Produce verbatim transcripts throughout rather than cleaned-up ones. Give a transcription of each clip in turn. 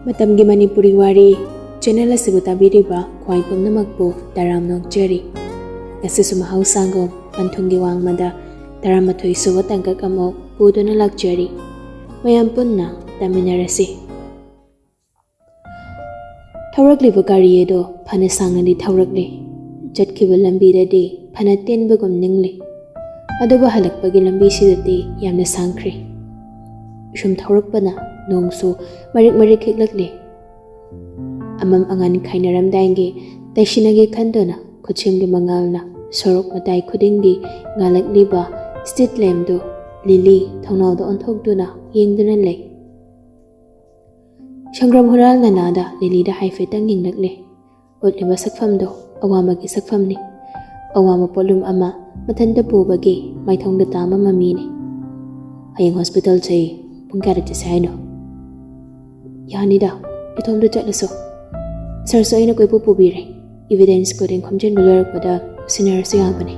ꯃꯇꯝꯒꯤ ꯃꯅꯤꯄꯨꯔꯤ ꯋꯥꯔꯤ ꯆꯦꯅꯦꯜ ꯑꯁꯤꯕꯨ ꯇꯥꯕꯤꯔꯤꯕ ꯈ꯭ꯋꯥꯏ ꯄꯨꯝꯅꯃꯛꯄꯨ ꯇꯔꯥꯝꯅ ꯑꯣꯛꯆꯔꯤ꯫ ꯉꯁꯤꯁꯨ ꯃꯍꯧꯁꯥꯒꯨꯝ ꯄꯟꯊꯨꯡꯒꯤ ꯋꯥꯡꯃꯗ ꯇꯔꯥꯃꯥꯊꯣꯏ ꯁꯨꯕ ꯇꯥꯡꯀꯛ ꯑꯃꯨꯛ ꯄꯨꯗꯨꯅ ꯂꯥꯛꯆꯔꯤ꯫ ꯃꯌꯥꯝ ꯄꯨꯟꯅ ꯇꯥꯃꯤꯟꯅꯔꯁꯤ꯫ ꯊꯧꯔꯛꯂꯤꯕ ꯒꯥꯔꯤ ꯑꯗꯣ ꯐꯅ ꯁꯥꯡꯅꯗꯤ ꯊꯧꯔꯛꯂꯤ꯫ ꯆꯠꯈꯤꯕ ꯂꯝꯕꯤꯗꯗꯤ ꯐꯅ ꯇꯦꯟꯕꯒꯨꯝ ꯅꯤꯡꯂꯤ꯫ ꯑꯗꯨꯕꯨ ꯍꯜꯂꯛꯄꯒꯤ ꯂꯝꯕꯤꯁꯤꯗꯗꯤ ꯌꯥꯝꯅ ꯁꯥꯡꯈ꯭ꯔꯦ꯫ ꯁꯨꯝ ꯊꯧꯔꯛꯄꯅ ꯅꯣꯡꯁꯨ ꯃꯔꯤꯛ ꯃꯔꯤꯛ ꯈꯤꯛꯂꯛꯂꯤ꯫ ꯑꯃꯝ ꯑꯉꯥꯟ ꯈꯥꯏꯅꯔꯝꯗꯥꯏꯒꯤ ꯇꯩꯁꯤꯟꯅꯒꯦ ꯈꯟꯗꯨꯅ ꯈꯨꯠꯁꯦꯝꯒꯤ ꯃꯉꯥꯜꯅ ꯁꯣꯔꯣꯛ ꯃꯇꯥꯏ ꯈꯨꯗꯤꯡꯒꯤ ꯉꯥꯜꯂꯛꯂꯤꯕ ꯁ꯭ꯇ꯭ꯔꯤꯠ ꯂꯦꯝꯞꯗꯨ ꯂꯤꯂꯤ ꯊꯣꯡꯅꯥꯎꯗ ꯑꯣꯟꯊꯣꯛꯇꯨꯅ ꯌꯦꯡꯗꯨꯅ ꯂꯩ꯫ ꯁꯪꯒ꯭ꯔꯝ ꯍꯨꯔꯥꯜ ꯅꯅꯥꯗ ꯂꯤꯂꯤꯗ ꯍꯥꯏꯐꯦꯠꯇꯪ ꯌꯦꯡꯂꯛꯂꯦ꯫ ꯎꯠꯂꯤꯕ ꯁꯛꯐꯝꯗꯣ ꯑꯋꯥꯡꯕꯒꯤ ꯁꯛꯐꯝꯅꯤ꯫ ꯑꯋꯥꯡꯕ ꯄꯣꯠꯂꯨꯝ ꯑꯃ ꯃꯊꯟꯇ ꯄꯨꯕꯒꯤ ꯃꯥꯏꯊꯣꯡꯗ ꯇꯥꯝꯕ ꯃꯃꯤꯅꯤ꯫ "ꯍꯌꯦꯡ ꯍꯣꯁꯄꯤꯇꯥꯜ ꯆꯠꯁꯦ꯫ ꯄꯨꯡ ꯀꯌꯥꯗ ꯆꯠꯁꯦ ꯍꯥꯏꯅꯣ?" "ꯌꯥꯅꯤꯗ, ꯏꯇꯣꯝꯇ ꯆꯠꯂꯁꯨ꯫ ꯁꯥꯔꯁꯨ ꯑꯩꯅ ꯀꯣꯏꯄꯨ ꯄꯨꯕꯤꯔꯦ꯫ ꯏꯚꯤꯗꯦꯟꯁ ꯈꯨꯗꯤꯡ ꯈꯣꯝꯖꯤꯟꯕ ꯂꯣꯏꯔꯛꯄꯗ ꯁꯤꯟꯅꯔꯁꯨ ꯌꯥꯕꯅꯤ꯫"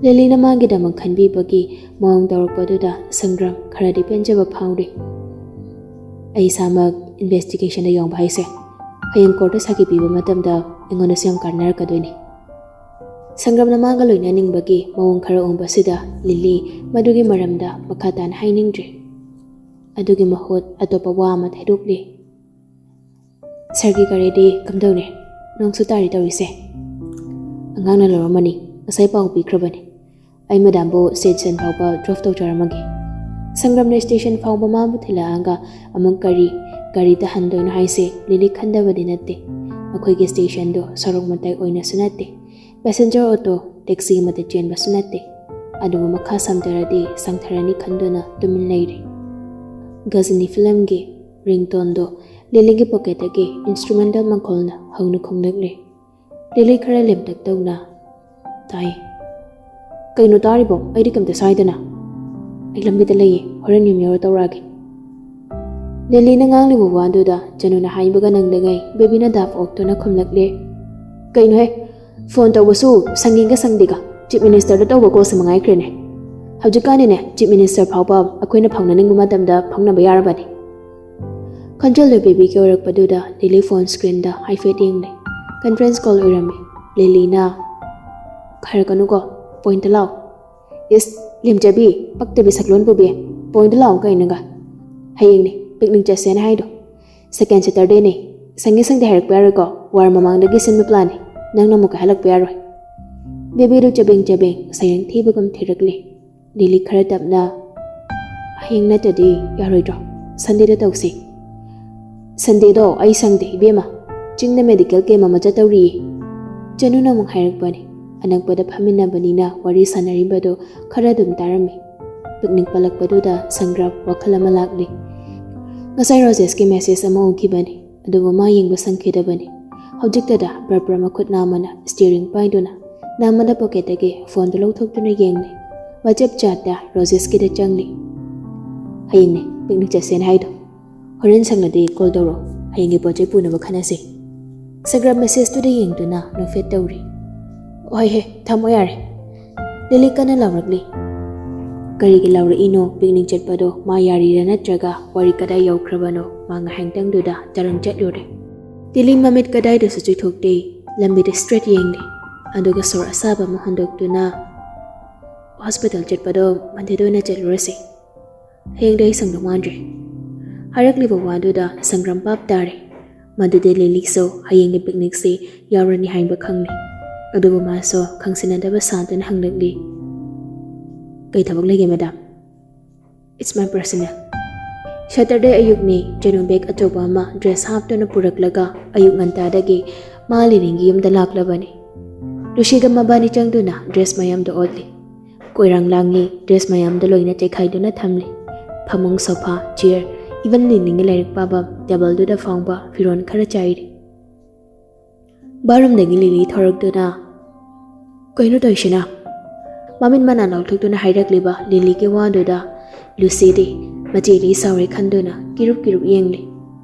ꯂꯤꯂꯤꯅ ꯃꯥꯒꯤꯗꯃꯛ ꯈꯟꯕꯤꯕꯒꯤ ꯃꯑꯣꯡ ꯇꯧꯔꯛꯄꯗꯨꯗ ꯁꯪꯒ꯭ꯔꯝ ꯈꯔꯗꯤ ꯄꯦꯟꯖꯕ ꯐꯥꯎꯔꯤ꯫ "ꯑꯩ ꯏꯁꯥꯃꯛ ꯏꯟꯚꯦꯁꯇꯤꯒꯦꯁꯟꯗ ꯌꯥꯎꯕ ꯍꯥꯏꯁꯦ ꯍꯌꯦꯡ ꯀꯣꯔꯠꯇ ꯁꯥꯈꯤ ꯄꯤꯕ ꯃꯇꯝꯗ ꯑꯩꯉꯣꯟꯗꯁꯨ ꯌꯥꯝ ꯀꯥꯟꯅꯔꯛꯀꯗꯣꯏꯅꯤ꯫" ꯁꯪꯒ꯭ꯔꯝꯅ ꯃꯥꯒ ꯂꯣꯏꯅꯅꯤꯡꯕꯒꯤ ꯃꯑꯣꯡ ꯈꯔ ꯎꯕꯁꯤꯗ ꯂꯤꯂꯤ ꯃꯗꯨꯒꯤ ꯃꯔꯝꯗ ꯃꯈꯥ ꯇꯥꯅ ꯍꯥꯏꯅꯤꯡꯗ꯭ꯔꯤ꯫ ꯑꯗꯨꯒꯤ ꯃꯍꯨꯠ ꯑꯇꯣꯞꯄ ꯋꯥ ꯑꯃ ꯊꯩꯗꯣꯛꯂꯤ꯫ "ꯁꯥꯔꯒꯤ ꯒꯥꯔꯤꯗꯤ ꯀꯝꯗꯧꯔꯦ? ꯅꯣꯡꯁꯨ ꯇꯥꯔꯤ ꯇꯧꯔꯤꯁꯦ꯫" "ꯑꯉꯥꯡꯅ ꯂꯧꯔꯝꯃꯅꯤ, ꯉꯁꯥꯏ ꯄꯥꯎ ꯄꯤꯈ꯭ꯔꯕꯅꯤ꯫ ꯑꯩ ꯃꯦꯗꯥꯝꯕꯨ ꯁ꯭ꯇꯦꯁꯟ ꯐꯥꯎꯕ ꯗ꯭ꯔꯣꯞ ꯇꯧꯖꯔꯝꯃꯒꯦ꯫" ꯁꯪꯒ꯭ꯔꯝꯅ ꯁ꯭ꯇꯦꯁꯟ ꯐꯥꯎꯕ ꯃꯥꯕꯨ ꯊꯤꯜꯂꯛꯑꯒ ꯑꯃꯨꯛ ꯀꯔꯤ ꯒꯥꯔꯤꯗ ꯍꯟꯗꯣꯏꯅꯣ ꯍꯥꯏꯁꯦ ꯂꯤꯂꯤ ꯈꯟꯗꯕꯗꯤ ꯅꯠꯇꯦ꯫ ꯑꯩꯈꯣꯏꯒꯤ ꯁ꯭ꯇꯦꯁꯟꯗꯣ ꯁꯣꯔꯣꯛ ꯃꯇꯥꯏ ꯑꯣꯏꯅꯁꯨ ꯅꯠꯇꯦ꯫ ꯄꯦꯁꯦꯟꯖꯔ ꯑꯣꯇꯣ, ꯇꯦꯛꯁꯤ ꯑꯃꯗ ꯆꯦꯟꯕꯁꯨ ꯅꯠꯇꯦ꯫ ꯑꯗꯨꯕꯨ ꯃꯈꯥ ꯁꯝꯊꯔꯗꯤ ꯁꯥꯡꯊꯔꯅꯤ ꯈꯟꯗꯨꯅ ꯇꯨꯃꯤꯟ ꯂꯩꯔꯦ꯫ ꯒꯖꯅꯤ ꯐꯤꯂꯝꯒꯤ ꯔꯤꯡꯇꯣꯟꯗꯣ ꯂꯤꯂꯤꯒꯤ ꯄꯣꯀꯦꯠꯇꯒꯤ ꯏꯟꯁꯇ꯭ꯔꯨꯃꯦꯟꯇꯦꯜ ꯃꯈꯣꯜꯅ ꯍꯧꯅ ꯈꯣꯡꯂꯛꯂꯦ꯫ ꯂꯤꯂꯤ ꯈꯔ ꯂꯦꯝꯇꯛ ꯇꯧꯅ ꯇꯥꯏ꯫ "ꯀꯩꯅꯣ ꯇꯥꯔꯤꯕꯣ? ꯑꯩꯗꯤ ꯀꯩꯝꯇ ꯁꯥꯏꯗꯅ꯫" "ꯑꯩ ꯂꯝꯕꯤꯗ ꯂꯩꯌꯦ, ꯍꯣꯔꯦꯟ ꯌꯨꯝ ꯌꯧꯔ ꯇꯧꯔꯛꯑꯒꯦ꯫" ꯂꯤꯂꯤꯅ ꯉꯥꯡꯂꯤꯕ ꯋꯥꯗꯨꯗ ꯆꯅꯨꯅ ꯍꯥꯏꯕꯒ ꯅꯪꯗꯉꯩ ꯕꯦꯕꯤꯅ ꯗꯥꯞ ꯑꯣꯛꯇꯨꯅ ꯈꯨꯝꯂꯛꯂꯦ꯫ "ꯀꯩꯅꯣꯍꯦ, ꯐꯣꯟ ꯇꯧꯕꯁꯨ ꯁꯪꯉꯤꯒ ꯁꯪꯗꯦꯒ, ꯆꯤꯐ ꯃꯤꯅꯤꯁꯇꯔꯗ ꯇꯧꯕ ꯀꯣꯜꯁꯤ ꯃꯉꯥꯏꯈ꯭ꯔꯦꯅꯦ꯫ ꯍꯧꯖꯤꯛꯀꯥꯟꯗꯤꯅꯦ, ꯆꯤꯐ ꯃꯤꯅꯤꯁꯇꯔ ꯐꯥꯎꯕ ꯑꯩꯈꯣꯏꯅ ꯐꯥꯎꯅꯅꯤꯡꯕ ꯃꯇꯝꯗ ꯐꯥꯎꯅꯕ ꯌꯥꯔꯕꯅꯤ꯫" ꯈꯣꯟꯖꯦꯜꯗꯨ ꯕꯦꯕꯤꯒꯤ ꯑꯣꯏꯔꯛꯄꯗꯨꯗ ꯂꯤꯂꯤ ꯐꯣꯟ ꯁ꯭ꯀ꯭ꯔꯤꯟꯗ ꯍꯥꯏꯐꯦꯠ ꯌꯦꯡꯂꯦ꯫ ꯀꯟꯐ꯭ꯔꯦꯟꯁ ꯀꯣꯜ ꯑꯣꯏꯔꯝꯃꯤ꯫ ꯂꯤꯂꯤꯅ, "ꯍꯥꯏꯔꯛꯀꯅꯨꯀꯣ, ꯄꯣꯏꯟꯇ ꯂꯥꯛꯑꯣ꯫" "ꯏꯁ, ꯂꯦꯝꯖꯕꯤ, ꯄꯛꯇꯕꯤ ꯁꯛꯂꯣꯟ ꯄꯨꯕꯤ, ꯄꯣꯏꯟꯇ ꯂꯥꯛꯑꯣ ꯀꯩꯅꯣꯒ꯫ ꯍꯌꯦꯡꯅꯦ ꯄꯤꯛꯅꯤꯛ ꯆꯠꯁꯦꯅ ꯍꯥꯏꯗꯣ꯫ ꯁꯦꯀꯦꯟ ꯁꯦꯇꯔꯗꯦꯅꯦ꯫ ꯁꯪꯉꯤ ꯁꯪꯗꯦ ꯍꯥꯏꯔꯛꯄ ꯌꯥꯔꯣꯏꯀꯣ, ꯋꯥꯔ ꯃꯃꯥꯡꯗꯒꯤ ꯁꯤꯟꯕ ꯄ꯭ꯂꯥꯟꯅꯦ꯫ ꯅꯪꯅ ꯑꯃꯨꯛ ꯀꯥꯏꯍꯜꯂꯛꯄ ꯌꯥꯔꯣꯏ꯫" ꯕꯦꯕꯤꯗꯨ ꯆꯕꯦꯡ ꯆꯕꯦꯡ ꯁꯩꯔꯦꯡ ꯊꯤꯕꯒꯨꯝ ꯊꯤꯔꯛꯂꯤ꯫ ꯂꯤꯂꯤ ꯈꯔ ꯇꯞꯅ, "ꯍꯌꯦꯡ ꯅꯠꯇ꯭ꯔꯗꯤ ꯌꯥꯔꯣꯏꯗ꯭ꯔꯣ? ꯁꯟꯗꯦꯗ ꯇꯧꯁꯤ꯫" "ꯁꯟꯗꯦꯗꯣ ꯑꯩ ꯁꯪꯗꯦ ꯏꯕꯦꯝꯃ, ꯆꯤꯡꯗ ꯃꯦꯗꯤꯀꯦꯜ ꯀꯦꯝ ꯑꯃ ꯆꯠꯇꯧꯔꯤꯌꯦ꯫" ꯆꯅꯨꯅ ꯑꯃꯨꯛ ꯍꯥꯏꯔꯛꯄꯅꯤ꯫ ꯑꯅꯛꯄꯗ ꯐꯝꯃꯤꯟꯅꯕꯅꯤꯅ ꯋꯥꯔꯤ ꯁꯥꯟꯅꯔꯤꯕꯗꯣ ꯈꯔ ꯑꯗꯨꯝ ꯇꯥꯔꯝꯃꯤ꯫ ꯄꯤꯛꯅꯤꯛ ꯄꯜꯂꯛꯄꯗꯨꯗ ꯁꯪꯒ꯭ꯔꯥꯝ ꯋꯥꯈꯜ ꯑꯃ ꯂꯥꯛꯂꯤ꯫ ꯉꯁꯥꯏ ꯔꯣꯖꯦꯁꯀꯤ ꯃꯦꯁꯦꯖ ꯑꯃ ꯎꯈꯤꯕꯅꯤ, ꯑꯗꯨꯕꯨ ꯃꯥ ꯌꯦꯡꯕ ꯁꯪꯈꯤꯗꯕꯅꯤ꯫ ꯍꯧꯖꯤꯛꯇꯗ ꯕ꯭ꯔ ꯕ꯭ꯔ ꯃꯈꯨꯠ ꯅꯥꯝꯃꯅ ꯁ꯭ꯇꯤꯌꯔꯤꯡ ꯄꯥꯏꯗꯨꯅ ꯅꯥꯝꯃꯗ ꯄꯣꯀꯦꯠꯇꯒꯤ ꯐꯣꯟꯗꯨ ꯂꯧꯊꯣꯛꯇꯨꯅ ꯌꯦꯡꯂꯤ꯫ ꯋꯥꯆꯦꯞ ꯆꯥꯠꯇ ꯔꯣꯖꯦꯁꯀꯤꯗ ꯆꯪꯂꯤ꯫ "ꯍꯌꯦꯡꯅꯦ ꯄꯤꯛꯅꯤꯛ ꯆꯠꯁꯦꯅ ꯍꯥꯏꯗꯣ꯫ ꯍꯣꯔꯦꯟ ꯁꯪꯂꯗꯤ ꯀꯣꯜ ꯇꯧꯔꯣ꯫ ꯍꯌꯦꯡꯒꯤ ꯄꯣꯠ ꯆꯩ ꯄꯨꯅꯕ ꯈꯟꯅꯁꯤ꯫" ꯁꯪꯒ꯭ꯔꯥꯝ ꯃꯦꯁꯦꯖꯇꯨꯗ ꯌꯦꯡꯗꯨꯅ ꯅꯣꯛꯐꯦꯠ ꯇꯧꯔꯤ꯫ "ꯍꯣꯏ ꯍꯦ, ꯊꯝꯃꯣ ꯌꯥꯔꯦ꯫" ꯂꯤꯂꯤ ꯀꯟꯅ ꯂꯥꯎꯔꯛꯂꯤ꯫ ꯀꯔꯤꯒꯤ ꯂꯥꯎꯔꯛꯏꯅꯣ? ꯄꯤꯛꯅꯤꯛ ꯆꯠꯄꯗꯣ ꯃꯥ ꯌꯥꯔꯤꯔꯥ ꯅꯠꯇ꯭ꯔꯒ ꯋꯥꯔꯤ ꯀꯗꯥꯏ ꯌꯧꯈ꯭ꯔꯕꯅꯣ? ꯃꯥ ꯉꯥꯏꯍꯥꯛꯇꯪꯗꯨꯗ ꯇꯔꯪ ꯆꯠꯂꯨꯔꯦ꯫ ꯂꯤꯂꯤ ꯃꯃꯤꯠ ꯀꯗꯥꯏꯗꯁꯨ ꯆꯨꯏꯊꯣꯛꯇꯦ꯫ ꯂꯝꯕꯤꯗ ꯁ꯭ꯇ꯭ꯔꯦꯠ ꯌꯦꯡꯂꯤ꯫ ꯑꯗꯨꯒ ꯁꯣꯔ ꯑꯁꯥꯕ ꯑꯃ ꯍꯣꯟꯗꯣꯛꯇꯨꯅ, "ꯍꯣꯁꯄꯤꯇꯥꯜ ꯆꯠꯄꯗꯣ ꯃꯟꯗꯦꯗ ꯑꯣꯏꯅ ꯆꯠꯂꯨꯔꯁꯦ꯫ ꯍꯌꯦꯡꯗꯤ ꯑꯩ ꯁꯪꯗꯧ ꯃꯥꯟꯗ꯭ꯔꯦ꯫" ꯍꯥꯏꯔꯛꯂꯤꯕ ꯋꯥꯗꯨꯗ ꯁꯪꯒ꯭ꯔꯥꯝ ꯚꯥꯞ ꯇꯥꯔꯦ꯫ ꯃꯗꯨꯗꯤ ꯂꯤꯂꯤꯁꯨ ꯍꯌꯦꯡꯒꯤ ꯄꯤꯛꯅꯤꯛꯁꯤ ꯌꯥꯎꯔꯅꯤ ꯍꯥꯏꯕ ꯈꯪꯂꯤ꯫ ꯑꯗꯨꯕꯨ ꯃꯥꯁꯨ ꯈꯪꯁꯤꯟꯅꯗꯕ ꯁꯥꯗꯨꯅ ꯍꯪꯂꯛꯂꯤ, "ꯀꯩ ꯊꯕꯛ ꯂꯩꯒꯦ, ꯃꯦꯗꯥꯝ?" "It's my personal." ꯁꯦꯇꯔꯗꯦ ꯑꯌꯨꯛꯅꯤ꯫ ꯆꯅꯨ ꯕꯦꯒ ꯑꯆꯧꯕ ꯑꯃ ꯗ꯭ꯔꯦꯁ ꯍꯥꯞꯇꯨꯅ ꯄꯨꯔꯛꯂꯒ ꯑꯌꯨꯛ ꯉꯟꯇꯥꯗꯒꯤ ꯃꯥ ꯂꯤꯂꯤꯒꯤ ꯌꯨꯝꯗ ꯂꯥꯛꯂꯕꯅꯤ꯫ ꯂꯨꯁꯤꯒ ꯃꯕꯥꯅꯤ ꯆꯪꯗꯨꯅ ꯗ꯭ꯔꯦꯁ ꯃꯌꯥꯝꯗꯣ ꯑꯣꯠꯂꯤ꯫ ꯀꯣꯏꯔꯥꯡ ꯂꯥꯡꯉꯤ꯫ ꯗ꯭ꯔꯦꯁ ꯃꯌꯥꯝꯗꯣ ꯂꯣꯏꯅ ꯆꯩꯈꯥꯏꯗꯨꯅ ꯊꯝꯂꯤ꯫ ꯐꯃꯨꯡ, ꯁꯣꯐꯥ, ꯆꯤꯌꯔ, ꯏꯚꯟ ꯂꯤꯂꯤꯒꯤ ꯂꯥꯏꯔꯤꯛ ꯄꯥꯐꯝ ꯇꯦꯕꯜꯗꯨꯗ ꯐꯥꯎꯕ ꯐꯤꯔꯣꯜ ꯈꯔ ꯆꯥꯏꯔꯤ꯫ ꯕꯥꯠꯔꯨꯝꯗꯒꯤ ꯂꯤꯂꯤ ꯊꯣꯔꯛꯇꯨꯅ, "ꯀꯩꯅꯣ ꯇꯧꯔꯤꯁꯤꯅ?" ꯃꯃꯤꯠ ꯃꯅꯥ ꯂꯥꯎꯊꯣꯛꯇꯨꯅ ꯍꯥꯏꯔꯛꯂꯤꯕ ꯂꯤꯂꯤꯒꯤ ꯋꯥꯗꯨꯗ ꯂꯨꯁꯤꯗꯤ ꯃꯆꯦꯗꯤ ꯁꯥꯎꯔꯦ ꯈꯟꯗꯨꯅ ꯀꯤꯔꯨꯞ ꯀꯤꯔꯨꯞ ꯌꯦꯡꯂꯤ꯫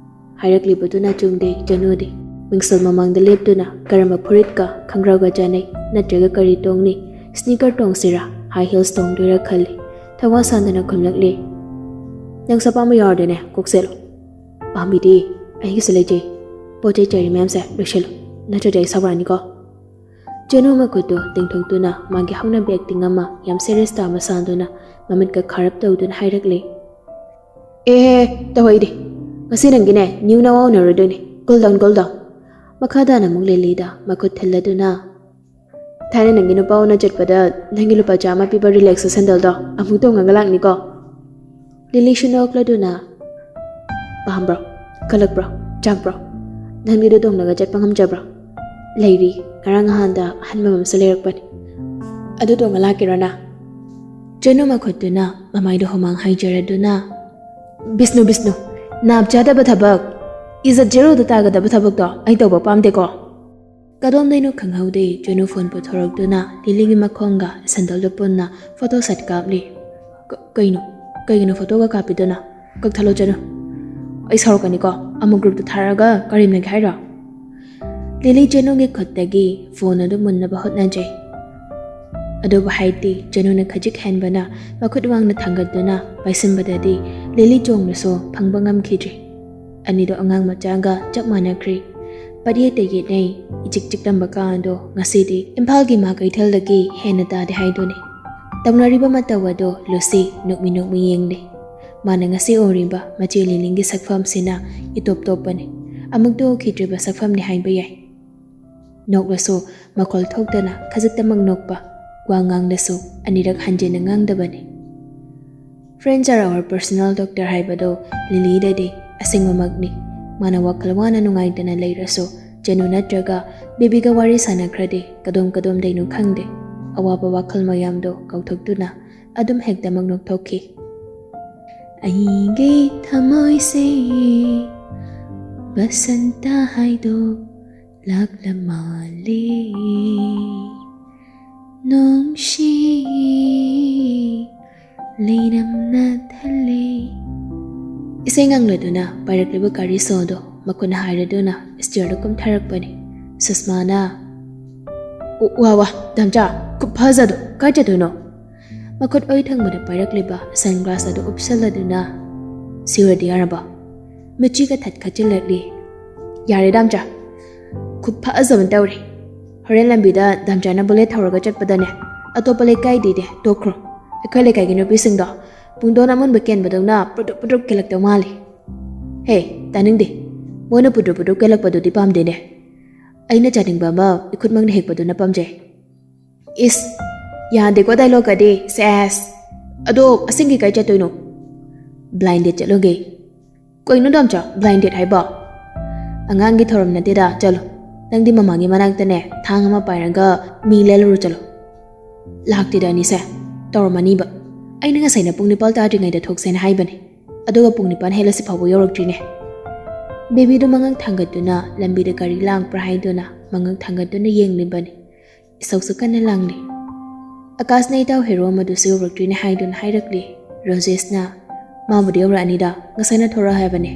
ꯍꯥꯏꯔꯛꯂꯤꯕꯗꯨꯅ ꯆꯨꯝꯗꯦ꯫ ꯆꯅꯨꯗꯤ ꯃꯤꯡꯁꯦꯜ ꯃꯃꯥꯡꯗ ꯂꯦꯞꯇꯨꯅ ꯀꯔꯝꯕ ꯐꯨꯔꯤꯠꯀ ꯈꯪꯒ꯭ꯔꯥꯎꯒ ꯆꯥꯅꯩ, ꯅꯠꯇ꯭ꯔꯒ ꯀꯔꯤ ꯇꯣꯡꯅꯤ? ꯁ꯭ꯅꯤꯀꯔ ꯇꯣꯡꯁꯤꯔꯥ, ꯍꯥꯏ ꯍꯤꯜꯁ ꯇꯣꯡꯗꯣꯏꯔꯥ ꯈꯜꯂꯤ꯫ ꯊꯋꯥ ꯁꯥꯗꯅ ꯈꯨꯝꯂꯛꯂꯤ, "ꯅꯪꯁꯨ ꯑꯄꯥꯝꯕ ꯌꯥꯎꯔꯗꯤꯅꯦ ꯀꯣꯛ ꯁꯦꯠꯂꯣ꯫" ꯄꯥꯝꯕꯤꯗꯤ ꯑꯩꯒꯤꯁꯨ ꯂꯩꯖꯩ꯫ ꯄꯣꯠ ꯆꯩ ꯆꯩꯔꯤ ꯃꯌꯥꯝꯁꯦ ꯂꯣꯏꯁꯤꯜꯂꯨ, ꯅꯠꯇ꯭ꯔꯗꯤ ꯑꯩ ꯁꯥꯎꯔꯛꯑꯅꯤꯀꯣ꯫ ꯖꯦꯅꯨ ꯃꯈꯨꯠꯇꯨ ꯇꯤꯡꯊꯣꯛꯇꯨꯅ ꯃꯥꯒꯤ ꯍꯧꯅꯕꯤ ꯑꯦꯛꯇꯤꯡ ꯑꯃ ꯌꯥꯝ ꯁꯦꯔꯤꯌꯁ ꯇꯥꯕ ꯁꯥꯗꯨꯅ ꯃꯃꯤꯠꯀ ꯈꯥꯔꯞ ꯇꯧꯗꯨꯅ ꯍꯥꯏꯔꯛꯂꯤ꯫ ꯑꯦ, ꯇꯧꯍꯩꯗꯦ꯫ ꯉꯁꯤ ꯅꯪꯒꯤꯅꯦ ꯅ꯭ꯌꯨ ꯅꯋꯥ ꯎꯅꯔꯨꯗꯣꯏꯅꯦ꯫ Cool down, cool down. ꯃꯈꯥ ꯇꯥꯅ ꯑꯃꯨꯛ ꯂꯤꯂꯤꯗ ꯃꯈꯨꯠ ꯊꯤꯜꯂꯗꯨꯅ, ꯊꯥꯏꯅ ꯅꯪꯒꯤ ꯅꯨꯄꯥ ꯎꯅ ꯆꯠꯄꯗ ꯅꯪꯒꯤ ꯂꯨꯄꯥ ꯆꯥꯝꯃ ꯄꯤꯕ ꯔꯤꯂꯦꯛꯁ ꯁꯦꯟꯗꯜꯗꯣ ꯑꯃꯨꯛ ꯇꯣꯡꯉꯒ ꯂꯥꯛꯅꯤꯀꯣ꯫ ꯂꯤꯂꯤꯁꯨ ꯅꯣꯛꯂꯗꯨꯅ, ꯄꯥꯝꯕ꯭ꯔꯣ? ꯀꯜꯂꯛꯄ꯭ꯔꯣ? ꯆꯥꯛꯄ꯭ꯔꯣ? ꯅꯪꯗꯤ ꯑꯗꯨ ꯇꯣꯡꯂꯒ ꯆꯠꯄ ꯉꯝꯖꯕ꯭ꯔꯣ? ꯂꯩꯔꯤ, ꯉꯔꯥꯡ ꯅꯍꯥꯟꯗ ꯑꯍꯟꯕ ꯑꯃꯁꯨ ꯂꯩꯔꯛꯄꯅꯤ꯫ ꯑꯗꯨ ꯇꯣꯡꯉ ꯂꯥꯛꯀꯦꯔꯣ ꯅꯪ? ꯖꯦꯅꯨ ꯃꯈꯨꯠꯇꯨꯅ ꯃꯃꯥꯏꯗꯣ ꯍꯨꯃꯥꯡ ꯍꯥꯏꯖꯔꯗꯨꯅ, ꯕꯤꯁꯅꯨ, ꯕꯤꯁꯅꯨ, ꯅꯥꯞ ꯆꯥꯗꯕ ꯊꯕꯛ, ꯏꯖꯠ ꯖꯦꯔꯣꯗ ꯇꯥꯒꯗꯕ ꯊꯕꯛꯇꯣ ꯑꯩ ꯇꯧꯕ ꯄꯥꯝꯗꯦꯀꯣ꯫ ꯀꯗꯣꯝꯗꯩꯅꯣ ꯈꯪꯍꯧꯗꯦ, ꯖꯦꯅꯨ ꯐꯣꯟ ꯄꯨꯊꯣꯔꯛꯇꯨꯅ ꯂꯤꯂꯤꯒꯤ ꯃꯈꯣꯡꯒ ꯁꯦꯟꯗꯜꯗꯨ ꯄꯨꯟꯅ ꯐꯣꯇꯣ ꯁꯠ ꯀꯥꯞꯂꯤ꯫ ꯀ-, ꯀꯩꯅꯣ? ꯀꯩꯒꯤꯅꯣ ꯐꯣꯇꯣꯒ ꯀꯥꯞꯄꯤꯗꯨꯅ? ꯀꯛꯊꯠꯂꯣ ꯖꯦꯅꯨ, ꯑꯩ ꯁꯥꯎꯔꯛꯀꯅꯤꯀꯣ꯫ ꯑꯃꯨꯛ ꯒ꯭ꯔꯨꯞꯇ ꯊꯥꯔꯛꯑꯒ ꯀꯔꯦꯝꯅꯒꯦ ꯍꯥꯏꯔꯣ? ꯂꯤꯂꯤ ꯖꯦꯅꯨꯒꯤ ꯈꯨꯠꯇꯒꯤ ꯐꯣꯟ ꯑꯗꯨ ꯃꯨꯟꯅꯕ ꯍꯣꯠꯅꯖꯩ꯫ ꯑꯗꯨꯕꯨ ꯍꯥꯏꯠꯇꯤ ꯖꯦꯅꯨꯅ ꯈꯖꯤꯛ ꯍꯦꯟꯕꯅ ꯃꯈꯨꯠ ꯋꯥꯡꯅ ꯊꯥꯡꯒꯠꯇꯨꯅ ꯄꯥꯏꯁꯤꯟꯕꯗꯗꯤ ꯂꯤꯂꯤ ꯆꯣꯡꯅꯁꯨ ꯐꯪꯕ ꯉꯝꯈꯤꯗ꯭ꯔꯤ꯫ ꯑꯅꯤꯗꯣ ꯑꯉꯥꯡ ꯃꯆꯥꯒ ꯆꯞ ꯃꯥꯟꯅꯈ꯭ꯔꯤ꯫ ꯄꯠꯌꯦꯠꯇ ꯌꯦꯠꯅꯩ, ꯏꯆꯤꯛ ꯆꯤꯛꯂꯝꯕ ꯀꯥ ꯑꯗꯣ ꯉꯁꯤꯗꯤ ꯏꯝꯐꯥꯜꯒꯤ ꯃꯥ ꯀꯩꯊꯦꯜꯗꯒꯤ ꯍꯦꯟꯅ ꯇꯥꯗꯦ ꯍꯥꯏꯗꯨꯅꯤ꯫ ꯇꯧꯅꯔꯤꯕ ꯃꯇꯧ ꯑꯗꯣ ꯂꯨꯁꯤ ꯅꯣꯛꯃꯤ ꯅꯣꯛꯃꯤ ꯌꯦꯡꯂꯤ꯫ ꯃꯥꯅ ꯉꯁꯤ ꯎꯔꯤꯕ ꯃꯆꯦ ꯂꯤꯂꯤꯒꯤ ꯁꯛꯐꯝꯁꯤꯅ ꯏꯇꯣꯞ ꯇꯣꯞꯄꯅꯤ꯫ ꯑꯃꯨꯛꯇ ꯎꯈꯤꯗ꯭ꯔꯤꯕ ꯁꯛꯐꯝꯅꯤ ꯍꯥꯏꯕ ꯌꯥꯏ꯫ ꯅꯣꯛꯂꯁꯨ ꯃꯈꯣꯜ ꯊꯣꯛꯇꯅ ꯈꯖꯤꯛꯇꯃꯛ ꯅꯣꯛꯄ, ꯋꯥ ꯉꯥꯡꯂꯁꯨ ꯑꯅꯤꯔꯛ ꯍꯟꯖꯤꯟꯅ ꯉꯥꯡꯗꯕꯅꯤ꯫ Friends are our personal doctor ꯍꯥꯏꯕꯗꯣ ꯂꯤꯂꯤꯗꯗꯤ ꯑꯁꯦꯡꯕꯃꯛꯅꯤ꯫ ꯃꯥꯅ ꯋꯥꯈꯜ ꯋꯥꯅ ꯅꯨꯡꯉꯥꯏꯇꯅ ꯂꯩꯔꯁꯨ, ꯖꯦꯅꯨ ꯅꯠꯇ꯭ꯔꯒ ꯕꯦꯕꯤꯒ ꯋꯥꯔꯤ ꯁꯥꯟꯅꯈ꯭ꯔꯗꯤ ꯀꯗꯣꯝ ꯀꯗꯣꯝꯗꯩꯅꯣ ꯈꯪꯗꯦ, ꯑꯋꯥꯕ ꯋꯥꯈꯜ ꯃꯌꯥꯝꯗꯣ ꯀꯥꯎꯊꯣꯛꯇꯨꯅ ꯑꯗꯨꯝ ꯍꯦꯛꯇꯃꯛ ꯅꯣꯛꯊꯣꯛꯈꯤ꯫ ꯑꯩꯒꯤ ꯊꯃꯣꯏꯁꯦ ꯕꯁꯟꯇ ꯍꯥꯏꯗꯣ ꯂꯥꯛꯂ ꯃꯥꯜꯂꯦ, ꯅꯨꯡꯁꯤ ꯂꯩꯔꯝꯅ ꯊꯜꯂꯦ꯫ ꯏꯁꯩ ꯉꯪꯂꯗꯨꯅ ꯄꯥꯏꯔꯛꯂꯤꯕ ꯒꯥꯔꯤ ꯁꯣꯗꯣ ꯃꯈꯨꯠꯅ ꯍꯥꯏꯔꯗꯨꯅ ꯁ꯭ꯇꯤꯌꯔꯗ ꯀꯨꯝꯊꯔꯛꯄꯅꯤ꯫ ꯁꯨꯁꯃꯥꯅ, "ꯋꯥ ꯋꯥ, ꯗꯥꯝꯆꯥ, ꯈꯨꯐꯖꯗꯣ, ꯀꯥꯏ ꯆꯠꯇꯣꯏꯅꯣ?" ꯃꯈꯨꯠ ꯑꯣꯏ ꯊꯪꯕꯗ ꯄꯥꯏꯔꯛꯂꯤꯕ ꯁꯟ ꯒ꯭ꯂꯥꯁ ꯑꯗꯨ ꯎꯞꯁꯜꯂꯗꯨꯅ, "ꯁꯤ ꯑꯣꯏꯔꯗꯤ ꯌꯥꯔꯕꯣ?" ꯃꯆꯤꯒ ꯊꯠ ꯈꯠꯆꯤꯜꯂꯛꯂꯤ꯫ "ꯌꯥꯔꯦ ꯗꯥꯝꯆꯥ, ꯈꯨꯐꯖ ꯑꯃ ꯇꯧꯔꯦ꯫ ꯍꯣꯔꯦꯟ ꯂꯝꯕꯤꯗ ꯗꯥꯝꯆꯥꯅ ꯕꯨꯂꯦꯠ ꯊꯧꯔꯒ ꯆꯠꯄꯗꯅꯦ, ꯑꯇꯣꯞꯄ ꯂꯩꯀꯥꯏꯗꯤꯅꯦ ꯇꯣꯛꯈ꯭ꯔꯣ, ꯑꯩꯈꯣꯏ ꯂꯩꯀꯥꯏꯒꯤ ꯅꯨꯄꯤꯁꯤꯡꯗꯣ ꯄꯨꯡꯗꯣꯟ ꯑꯃꯨꯟꯕ ꯀꯦꯟꯕꯗꯧꯅ ꯄꯨꯗ꯭ꯔꯨꯞ ꯄꯨꯗ꯭ꯔꯨꯞ ꯀꯦꯜꯂꯛꯇꯧ ꯃꯥꯜꯂꯤ꯫ ꯍꯦ, ꯇꯥꯅꯤꯡꯗꯦ, ꯃꯣꯏꯅ ꯄꯨꯗ꯭ꯔꯨꯞ ꯄꯨꯗ꯭ꯔꯨꯞ ꯀꯦꯜꯂꯛꯄꯗꯨꯗꯤ ꯄꯥꯝꯗꯦꯅꯦ꯫ ꯑꯩꯅ ꯆꯥꯅꯤꯡꯕ ꯑꯃ ꯏꯈꯨꯠꯃꯛꯅ ꯍꯦꯛꯄꯗꯨꯅ ꯄꯥꯝꯖꯩ꯫" "ꯏꯁ, ꯌꯥꯗꯦꯀꯣ ꯗꯥꯏꯂꯣꯒꯀꯗꯤ, ꯁꯦꯁ꯫ ꯑꯗꯣ ꯑꯁꯦꯡꯒꯤ ꯀꯥꯏ ꯆꯠꯇꯣꯏꯅꯣ?" "ꯕ꯭ꯂꯥꯏꯟ ꯗꯦꯠ ꯆꯠꯂꯨꯒꯦ꯫" "ꯀꯩꯅꯣ ꯗꯥꯝꯆꯥ, ꯕ꯭ꯂꯥꯏꯟ ꯗꯦꯠ ꯍꯥꯏꯕꯣ?" "ꯑꯉꯥꯡꯒꯤ ꯊꯧꯔꯝ ꯅꯠꯇꯦꯗ, ꯆꯠꯂꯣ꯫ ꯅꯪꯗꯤ ꯃꯃꯥꯒꯤ ꯃꯅꯥꯛꯇꯅꯦ ꯊꯥꯡ ꯑꯃ ꯄꯥꯏꯔꯒ ꯃꯤ ꯂꯦꯜꯂꯨꯔꯣ, ꯆꯠꯂꯣ꯫" "ꯂꯥꯛꯇꯦꯗ ꯑꯅꯤꯁꯦ, ꯇꯧꯔꯝꯃꯅꯤꯕ꯫ ꯑꯩꯅ ꯉꯁꯥꯏꯅ ꯄꯨꯡ ꯅꯤꯄꯥꯜ ꯇꯥꯗ꯭ꯔꯤꯉꯩꯗ ꯊꯣꯛꯁꯦꯅ ꯍꯥꯏꯕꯅꯦ, ꯑꯗꯨꯒ ꯄꯨꯡ ꯅꯤꯄꯥꯜ ꯍꯦꯜꯂꯁꯤ ꯐꯥꯎꯕ ꯌꯧꯔꯛꯇ꯭ꯔꯤꯅꯦ꯫" ꯕꯦꯕꯤꯗꯣ ꯃꯉꯛ ꯊꯥꯡꯒꯠꯇꯨꯅ ꯂꯝꯕꯤꯗ ꯒꯥꯔꯤ ꯂꯥꯡꯄ꯭ꯔꯥ ꯍꯥꯏꯗꯨꯅ ꯃꯉꯛ ꯊꯥꯡꯒꯠꯇꯨꯅ ꯌꯦꯡꯂꯤꯕꯅꯤ꯫ ꯏꯁꯧꯁꯨ ꯀꯟꯅ ꯂꯥꯡꯂꯤ꯫ "ꯑꯀꯥꯁꯅ ꯏꯇꯥꯎ ꯍꯦꯔꯣ ꯑꯃꯗꯨꯁꯨ ꯌꯧꯔꯛꯇ꯭ꯔꯤꯅꯦ ꯍꯥꯏꯗꯨꯅ ꯍꯥꯏꯔꯛꯂꯤ꯫ ꯔꯣꯖꯦꯁꯅ, 'ꯃꯥꯕꯨꯗꯤ ꯌꯧꯔꯛꯑꯅꯤꯗ, ꯉꯁꯥꯏꯅ ꯊꯣꯔꯛꯑꯣ ꯍꯥꯏꯕꯅꯦ꯫'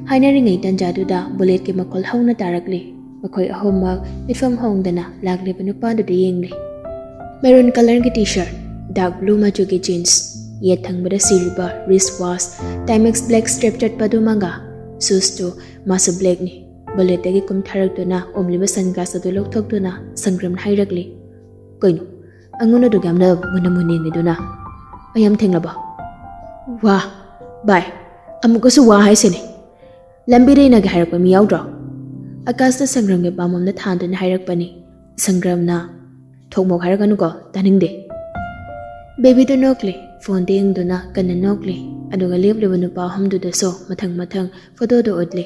ꯍꯥꯏꯅꯔꯤꯉꯩ ꯇꯟꯖꯥꯗꯨꯗ ꯕꯨꯂꯦꯠꯀꯤ ꯃꯈꯣꯜ ꯍꯧꯅ ꯇꯥꯔꯛꯂꯤ꯫ ꯃꯈꯣꯏ ꯑꯍꯨꯝꯃꯛ ꯃꯤꯠꯐꯝ ꯍꯣꯡꯗꯅ ꯂꯥꯛꯂꯤꯕ ꯅꯨꯄꯥꯗꯨꯗ ꯌꯦꯡꯂꯤ꯫ ꯃꯦꯔꯨꯟ ꯀꯂꯔꯒꯤ ꯇꯤ ꯁꯥꯔꯠ, ꯗꯥꯔꯛ ꯕ꯭ꯂꯨ ꯃꯆꯨꯒꯤ ꯖꯤꯟꯁ, ꯌꯦꯠ ꯊꯪꯕꯗ ꯁꯤꯔꯤꯕ ꯔꯤꯁ ꯋꯥꯁ, ꯇꯥꯏꯃꯦꯛꯁ ꯕ꯭ꯂꯦꯛ ꯁ꯭ꯇ꯭ꯔꯦꯞ ꯆꯠꯄꯗꯨꯃꯒ, ꯁꯨꯁꯇꯨ ꯃꯥꯁꯨ ꯕ꯭ꯂꯦꯛꯅꯤ꯫ ꯕꯨꯂꯦꯠꯇꯒꯤ ꯀꯨꯝꯊꯔꯛꯇꯨꯅ ꯎꯝꯂꯤꯕ ꯁꯟꯒ꯭ꯂꯥꯁ ꯑꯗꯨ ꯂꯧꯊꯣꯛꯇꯨꯅ ꯁꯪꯒ꯭ꯔꯝꯅ ꯍꯥꯏꯔꯛꯂꯤ, "ꯀꯩꯅꯣ, ꯑꯩꯉꯣꯟꯗ ꯑꯗꯨꯛ ꯌꯥꯝꯅ ꯃꯨꯟꯅ ꯃꯨꯟꯅ ꯌꯦꯡꯂꯤꯗꯨꯅ? ꯑꯩ ꯌꯥꯝ ꯊꯦꯡꯂꯕꯣ?" "ꯋꯥ, ꯚꯥꯏ, ꯑꯃꯨꯛꯀꯁꯨ ꯋꯥ ꯍꯥꯏꯁꯤꯅꯦ꯫ ꯂꯝꯕꯤꯗ ꯏꯟꯅꯒꯦ ꯍꯥꯏꯔꯛꯄ ꯃꯤ ꯌꯥꯎꯗ꯭ꯔꯣ?" ꯑꯀꯥꯁꯅ ꯁꯪꯒ꯭ꯔꯝꯒꯤ ꯄꯥꯝꯕꯣꯝꯗ ꯊꯥꯗꯨꯅ ꯍꯥꯏꯔꯛꯄꯅꯤ꯫ ꯁꯪꯒ꯭ꯔꯝꯅ, "ꯊꯣꯛ ꯃꯣꯛ ꯍꯥꯏꯔꯛꯀꯅꯨꯀꯣ, ꯇꯥꯅꯤꯡꯗꯦ꯫" ꯕꯦꯕꯤꯗꯨ ꯅꯣꯛꯂꯤ, ꯐꯣꯟꯗ ꯌꯦꯡꯗꯨꯅ ꯀꯟꯅ ꯅꯣꯛꯂꯤ꯫ ꯑꯗꯨꯒ ꯂꯦꯞꯂꯤꯕ ꯅꯨꯄꯥ ꯑꯍꯨꯝꯗꯨꯗꯁꯨ ꯃꯊꯪ ꯃꯊꯪ ꯐꯣꯇꯣꯗꯨ ꯎꯠꯂꯤ꯫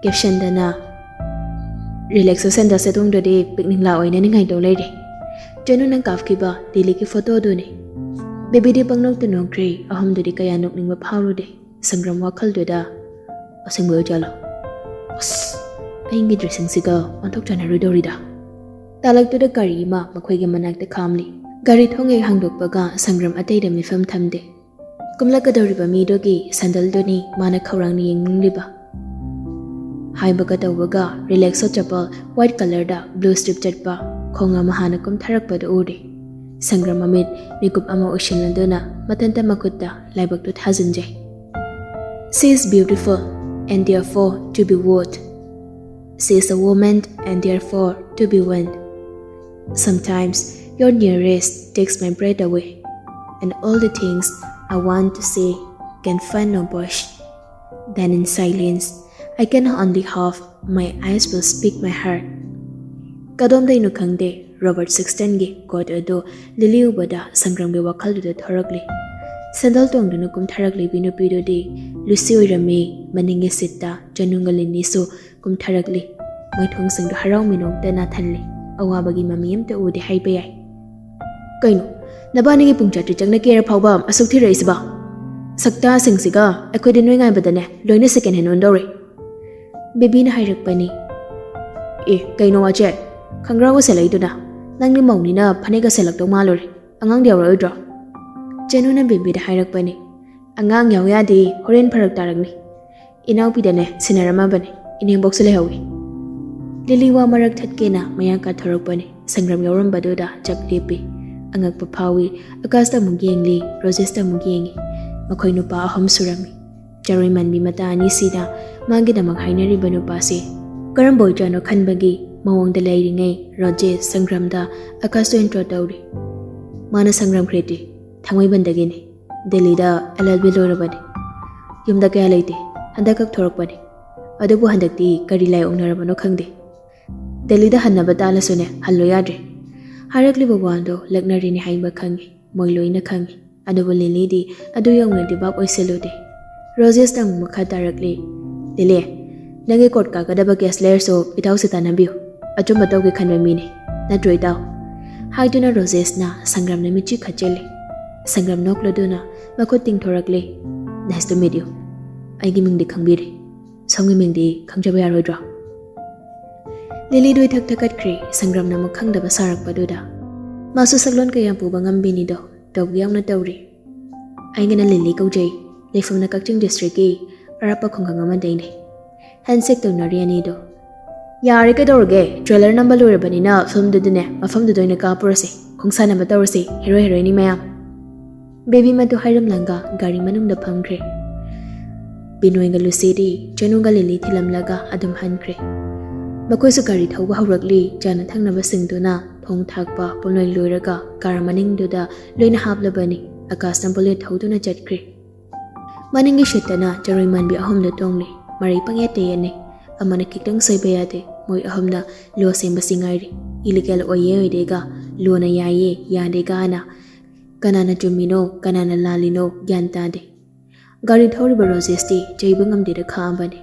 ꯀꯦꯞꯁꯟꯗꯅ, "ꯔꯤꯂꯦꯛꯁꯣ ꯁꯦꯟꯗꯜ ꯁꯦꯠꯂꯣꯡꯗꯨꯗꯤ ꯄꯤꯛꯅꯤꯛ ꯂꯥꯛꯑꯣꯏꯅ ꯅꯤꯡꯉꯥꯏꯗꯧ ꯂꯩꯔꯦ꯫ ꯆꯅꯨ, ꯅꯪ ꯀꯥꯞꯈꯤꯕ ꯗꯤꯜꯂꯤꯒꯤ ꯐꯣꯇꯣꯗꯨꯅꯤ꯫" ꯕꯦꯕꯤꯗꯤ ꯄꯪꯅꯣꯛꯇ ꯅꯣꯛꯈ꯭ꯔꯦ꯫ ꯑꯍꯨꯝꯗꯨꯗꯤ ꯀꯌꯥ ꯅꯣꯛꯅꯤꯡꯕ ꯐꯥꯎꯔꯨꯗꯦ꯫ ꯁꯪꯒ꯭ꯔꯝ ꯋꯥꯈꯜꯗꯨꯗ, "ꯑꯁꯦꯡꯕ ꯑꯣꯏꯖꯥꯠꯂꯣ? ꯑꯁ, ꯑꯩꯒꯤ ꯗ꯭ꯔꯦꯁꯤꯡꯁꯤꯒ ꯑꯣꯟꯊꯣꯛ ꯆꯥꯟꯅꯔꯣꯏꯗꯧꯔꯤꯗ꯫" ꯇꯥꯂꯛꯇꯨꯗ ꯒꯥꯔꯤ ꯑꯃ ꯃꯈꯣꯏꯒꯤ ꯃꯅꯥꯛꯇ ꯈꯥꯝꯂꯤ꯫ ꯒꯥꯔꯤ ꯊꯣꯡ ꯍꯦꯛ ꯍꯥꯡꯗꯣꯛꯄꯒ ꯁꯪꯒ꯭ꯔꯝ ꯑꯇꯩꯗ ꯃꯤꯐꯝ ꯊꯝꯗꯦ꯫ ꯀꯨꯝꯂꯛꯀꯗꯧꯔꯤꯕ ꯃꯤꯗꯨꯒꯤ ꯁꯦꯟꯗꯜꯗꯨꯅꯤ ꯃꯥꯅ ꯈꯧꯔꯥꯡꯅ ꯌꯦꯡꯅꯤꯡꯂꯤꯕ꯫ ꯍꯥꯏꯕꯒ ꯇꯧꯕꯒ ꯔꯤꯂꯦꯛꯁꯣ ꯆꯄꯜ ꯋꯥꯏꯠ ꯀꯂꯔꯗ ꯕ꯭ꯂꯨ ꯁ꯭ꯇ꯭ꯔꯤꯞ ꯆꯠꯄ ꯈꯣꯡ ꯑꯃ ꯍꯥꯟꯅ ꯀꯨꯝꯊꯔꯛꯄꯗꯨ ꯎꯔꯦ꯫ ꯁꯪꯒ꯭ꯔꯝ ꯃꯃꯤꯠ ꯃꯤꯀꯨꯞ ꯑꯃ ꯎꯏꯁꯤꯟꯅꯗꯨꯅ ꯃꯊꯟꯇ ꯃꯈꯨꯠꯇ ꯂꯥꯏꯕꯛꯇꯨ ꯊꯥꯖꯤꯟꯖꯩ꯫ "She is beautiful꯫ and therefore to be wooed. She is a woman and therefore to be won. Sometimes your nearest takes my breath away, and all the things I want to say can find no voice. Then in silence, I can only hope my eyes will speak my heart. ꯀꯗꯣꯝꯗꯩꯅꯣ ꯈꯪꯗꯦ, Robert ꯁꯤꯛꯁꯇꯟꯒꯤ code ꯑꯗꯨ ꯂꯤꯂꯤ ꯎꯕꯗ ꯁꯪꯒ꯭ꯔꯝꯒꯤ ꯋꯥꯈꯜꯗꯨꯗ ꯊꯣꯔꯛꯂꯤ꯫ Sandal ꯇꯣꯡꯗꯨꯅ ꯀꯨꯝꯊꯔꯛꯂꯤꯕꯤ ꯅꯨꯄꯤꯗꯨꯗꯤ Lucy ꯑꯣꯏꯔꯝꯃꯤ꯫ ꯃꯅꯤꯡꯒꯤ ꯁꯤꯠꯇ ꯆꯅꯨꯒ ꯂꯤꯅꯤꯁꯨ ꯀꯨꯝꯊꯔꯛꯂꯤ꯫ ꯃꯣꯏ ꯊꯣꯡꯁꯤꯡꯗꯨ ꯍꯔꯥꯎ ꯃꯤꯅꯣꯛꯇꯅ ꯊꯜꯂꯤ꯫ ꯑꯋꯥꯕꯒꯤ ꯃꯃꯤ ꯑꯝꯇ ꯎꯗꯦ ꯍꯥꯏꯕ ꯌꯥꯏ꯫ "ꯀꯩꯅꯣ, ꯅꯕꯥꯅꯤꯒꯤ ꯄꯨꯡ ꯆꯥꯇ꯭ꯔꯦꯠ ꯆꯪꯅ ꯀꯦꯔ ꯐꯥꯎꯕ ꯑꯁꯨꯛ ꯊꯤꯔꯛꯏꯁꯤꯕꯣ? ꯁꯛꯇꯥꯁꯤꯡꯁꯤꯒ ꯑꯩꯈꯣꯏꯗꯤ ꯅꯣꯏ ꯉꯥꯏꯕꯗꯅꯦ ꯂꯣꯏꯅ ꯁꯦꯀꯦꯟ ꯍꯦꯟ ꯑꯣꯟꯗꯧꯔꯦ꯫" ꯕꯦꯕꯤꯅ ꯍꯥꯏꯔꯛꯄꯅꯤ꯫ "ꯑꯦ, ꯀꯩꯅꯣ ꯋꯥꯆꯦ, ꯈꯪꯒ꯭ꯔꯥꯎꯒ ꯁꯦꯠꯂꯛꯏꯗꯨꯅ? ꯅꯪꯗꯤ ꯃꯧꯅꯤꯅ ꯐꯅꯦꯛꯀ ꯁꯦꯠꯂꯛꯇꯧ ꯃꯥꯜꯂꯨꯔꯦ꯫ ꯑꯉꯥꯡꯗꯤ ꯌꯥꯎꯔꯛꯑꯣꯏꯗ꯭ꯔꯣ?" ꯆꯅꯨꯅ ꯕꯦꯕꯤꯗ ꯍꯥꯏꯔꯛꯄꯅꯤ꯫ "ꯑꯉꯥꯡ ꯌꯥꯎ ꯌꯥꯗꯦ, ꯍꯣꯔꯦꯟ ꯐꯔꯛ ꯇꯥꯔꯛꯅꯤ꯫ ꯏꯅꯥꯎꯄꯤꯗꯅꯦ ꯁꯤꯟꯅꯔꯝꯃꯕꯅꯤ, ꯏꯅꯦꯝꯕꯣꯛꯁꯨ ꯂꯩꯍꯧꯏ꯫" ꯂꯤꯂꯤ ꯋꯥ ꯃꯔꯛ ꯊꯠꯀꯦꯅ ꯃꯌꯥ ꯀꯥꯊꯣꯔꯛꯄꯅꯤ꯫ ꯁꯪꯒ꯭ꯔꯝ ꯌꯥꯎꯔꯝꯕꯗꯨꯗ ꯆꯞ ꯂꯦꯞꯄꯤ꯫ ꯑꯉꯛꯄ ꯐꯥꯎꯏ꯫ ꯑꯀꯥꯁꯇ ꯑꯃꯨꯛ ꯌꯦꯡꯂꯤ, ꯔꯣꯖꯦꯁꯇ ꯑꯃꯨꯛ ꯌꯦꯡꯉꯤ꯫ ꯃꯈꯣꯏ ꯅꯨꯄꯥ ꯑꯍꯨꯝ ꯁꯨꯔꯝꯃꯤ꯫ ꯆꯔꯣꯏ ꯃꯥꯟꯕꯤ ꯃꯇꯥ ꯑꯅꯤꯁꯤꯗ ꯃꯥꯒꯤꯗꯃꯛ ꯍꯥꯏꯅꯔꯤꯕ ꯅꯨꯄꯥꯁꯤ ꯀꯔꯝꯕ ꯑꯣꯏꯖꯥꯠꯅꯣ ꯈꯟꯕꯒꯤ ꯃꯑꯣꯡꯗ ꯂꯩꯔꯤꯉꯩ ꯔꯣꯖꯦꯁ ꯁꯪꯒ꯭ꯔꯝꯗ ꯑꯀꯥꯁꯇ ꯏꯟꯇ꯭ꯔꯣ ꯇꯧꯔꯤ꯫ ꯃꯥꯅ ꯁꯪꯒ꯭ꯔꯝ ꯈ꯭ꯔꯦꯇꯤ, ꯊꯥꯡꯃꯩꯕꯟꯗꯒꯤꯅꯤ꯫ ꯗꯦꯜꯂꯤꯗ ꯑꯦꯜ ꯑꯦꯜ ꯕꯤ ꯂꯣꯏꯔꯕꯅꯤ꯫ ꯌꯨꯝꯗ ꯀꯌꯥ ꯂꯩꯇꯦ, ꯍꯟꯗꯛ ꯈꯛ ꯊꯣꯔꯛꯄꯅꯤ꯫ ꯑꯗꯨꯕꯨ ꯍꯟꯗꯛꯇꯤ ꯀꯔꯤ ꯂꯥꯏ ꯑꯣꯛꯅꯔꯕꯅꯣ ꯈꯪꯗꯦ꯫ ꯗꯦꯜꯂꯤꯗ ꯍꯟꯅꯕ ꯇꯥꯜꯂꯁꯨꯅꯦ, ꯍꯜꯂꯣ ꯌꯥꯗ꯭ꯔꯦ꯫ ꯍꯥꯏꯔꯛꯂꯤꯕ ꯋꯥꯗꯣ ꯂꯛꯅꯔꯤꯅꯤ ꯍꯥꯏꯕ ꯈꯪꯉꯤ, ꯃꯣꯏ ꯂꯣꯏꯅ ꯈꯪꯉꯤ꯫ ꯑꯗꯨꯕꯨ ꯂꯤꯂꯤꯗꯤ ꯑꯗꯨ ꯌꯧꯅꯗꯤ ꯚꯥꯞ ꯑꯣꯏꯁꯤꯜꯂꯨꯗꯦ꯫ ꯔꯣꯖꯦꯁꯅ ꯑꯃꯨꯛ ꯃꯈꯥ ꯇꯥꯔꯛꯂꯤ, "ꯂꯤꯂꯤ, ꯅꯪꯒꯤ ꯀꯣꯔꯠ ꯀꯥꯒꯗꯕ ꯀꯦꯁ ꯂꯩꯔꯁꯨ ꯏꯇꯥꯎꯁꯤ ꯇꯥꯟꯅꯕꯤꯌꯨ꯫ ꯑꯆꯨꯝꯕ ꯇꯧꯒꯦ ꯈꯟꯕ ꯃꯤꯅꯤ, ꯅꯠꯇ꯭ꯔꯣ ꯏꯇꯥꯎ?" ꯍꯥꯏꯗꯨꯅ ꯔꯣꯖꯦꯁꯅ ꯁꯪꯒ꯭ꯔꯝꯅ ꯃꯤꯠꯆꯤ ꯈꯠꯆꯤꯜꯂꯤ꯫ ꯁꯪꯒ꯭ꯔꯝ ꯅꯣꯛꯂꯗꯨꯅ ꯃꯈꯨꯠ ꯇꯤꯡꯊꯣꯔꯛꯂꯤ꯫ "Nice to meet you꯫ ꯑꯩꯒꯤ ꯃꯤꯡꯗꯤ ꯈꯪꯕꯤꯔꯦ꯫ ꯁꯣꯝꯒꯤ ꯃꯤꯡꯗꯤ ꯈꯪꯖꯕ ꯌꯥꯔꯣꯏꯗ꯭ꯔꯣ?" ꯂꯤꯂꯤꯗꯨ ꯏꯊꯛ ꯊꯛꯀꯠꯈ꯭ꯔꯦ, ꯁꯪꯒ꯭ꯔꯝꯅ ꯑꯃꯨꯛ ꯈꯪꯗꯕ ꯁꯥꯔꯛꯄꯗꯨꯗ꯫ ꯃꯥꯁꯨ ꯁꯛꯂꯣꯟ ꯀꯌꯥ ꯄꯨꯕ ꯉꯝꯕꯤꯅꯤꯗꯣ, ꯇꯧꯕ ꯌꯥꯎꯅ ꯇꯧꯔꯤ꯫ "ꯑꯩꯒꯤꯅ ꯂꯤꯂꯤ ꯀꯧꯖꯩ, ꯂꯩꯐꯝꯅ ꯀꯛꯆꯤꯡ ꯗꯤꯁꯇ꯭ꯔꯤꯛꯀꯤ ꯑꯔꯥꯞꯄ ꯈꯨꯡꯒꯪ ꯑꯃꯗꯩꯅꯤ꯫" ꯍꯦꯟꯁꯦꯛ ꯇꯧꯅꯔꯤ ꯑꯅꯤꯗꯣ꯫ "ꯌꯥꯔꯦ, ꯀꯩꯗꯧꯔꯒꯦ? ꯇ꯭ꯔꯦꯂꯔ ꯅꯝꯕ ꯂꯣꯏꯔꯕꯅꯤꯅ ꯐꯤꯂꯝꯗꯨꯗꯤꯅꯦ, ꯃꯐꯝꯗꯨꯗ ꯑꯣꯏꯅ ꯀꯥꯞꯄꯨꯔꯁꯤ꯫ ꯈꯣꯡꯁꯥꯟꯅꯕ ꯇꯧꯔꯁꯤ, ꯍꯦꯔꯣ ꯍꯦꯔꯣꯏꯅꯤ ꯃꯌꯥꯝ꯫" ꯕꯦꯕꯤ ꯃꯗꯨ ꯍꯥꯏꯔꯝꯂꯒ ꯒꯥꯔꯤ ꯃꯅꯨꯡꯗ ꯐꯝꯈ꯭ꯔꯦ꯫ ꯕꯤꯅꯣꯏꯒ ꯂꯨꯁꯤꯗꯤ ꯆꯅꯨꯒ ꯂꯤꯂꯤ ꯊꯤꯜꯂꯝꯂꯒ ꯑꯗꯨꯝ ꯍꯟꯈ꯭ꯔꯦ꯫ ꯃꯈꯣꯏꯁꯨ ꯒꯥꯔꯤ ꯊꯧꯕ ꯍꯧꯔꯛꯂꯤ꯫ ꯆꯥꯅ ꯊꯛꯅꯕꯁꯤꯡꯗꯨꯅ ꯊꯣꯡ ꯊꯥꯛꯄ ꯄꯨꯝꯂꯣꯏ ꯂꯣꯏꯔꯒ ꯀꯥꯔ ꯃꯅꯤꯡꯗꯨꯗ ꯂꯣꯏꯅ ꯍꯥꯞꯂꯕꯅꯤ꯫ ꯑꯀꯥꯁꯅ ꯕꯨꯂꯦꯠ ꯊꯧꯗꯨꯅ ꯆꯠꯈ꯭ꯔꯦ꯫ ꯃꯅꯤꯡꯒꯤ ꯁꯤꯠꯇꯅ ꯆꯔꯣꯏ ꯃꯥꯟꯕꯤ ꯑꯍꯨꯝꯗꯨ ꯇꯣꯡꯂꯤ꯫ ꯃꯔꯩ ꯄꯪꯌꯦꯠꯇ ꯌꯦꯠꯅꯩ꯫ ꯑꯃꯅ ꯈꯤꯇꯪ ꯁꯣꯏꯕ ꯌꯥꯗꯦ꯫ ꯃꯣꯏ ꯑꯍꯨꯝꯅ ꯂꯣ ꯁꯦꯝꯕꯁꯤ ꯉꯥꯏꯔꯤ꯫ ꯏꯂꯤꯒꯦꯜ ꯑꯣꯏꯌꯦ ꯑꯣꯏꯗꯦꯒ, ꯂꯣꯅ ꯌꯥꯏꯌꯦ ꯌꯥꯗꯦꯒꯅ꯫ ꯀꯅꯥꯅ ꯆꯨꯝꯃꯤꯅꯣ ꯀꯅꯥꯅ ꯂꯥꯜꯂꯤꯅꯣ ꯒ꯭ꯌꯥꯟ ꯇꯥꯗꯦ꯫ ꯒꯥꯔꯤ ꯊꯧꯔꯤꯕ ꯔꯣꯖꯦꯁꯇꯤ ꯆꯩꯕ ꯉꯝꯗꯦꯗ ꯈꯥꯛꯑꯕꯅꯤ꯫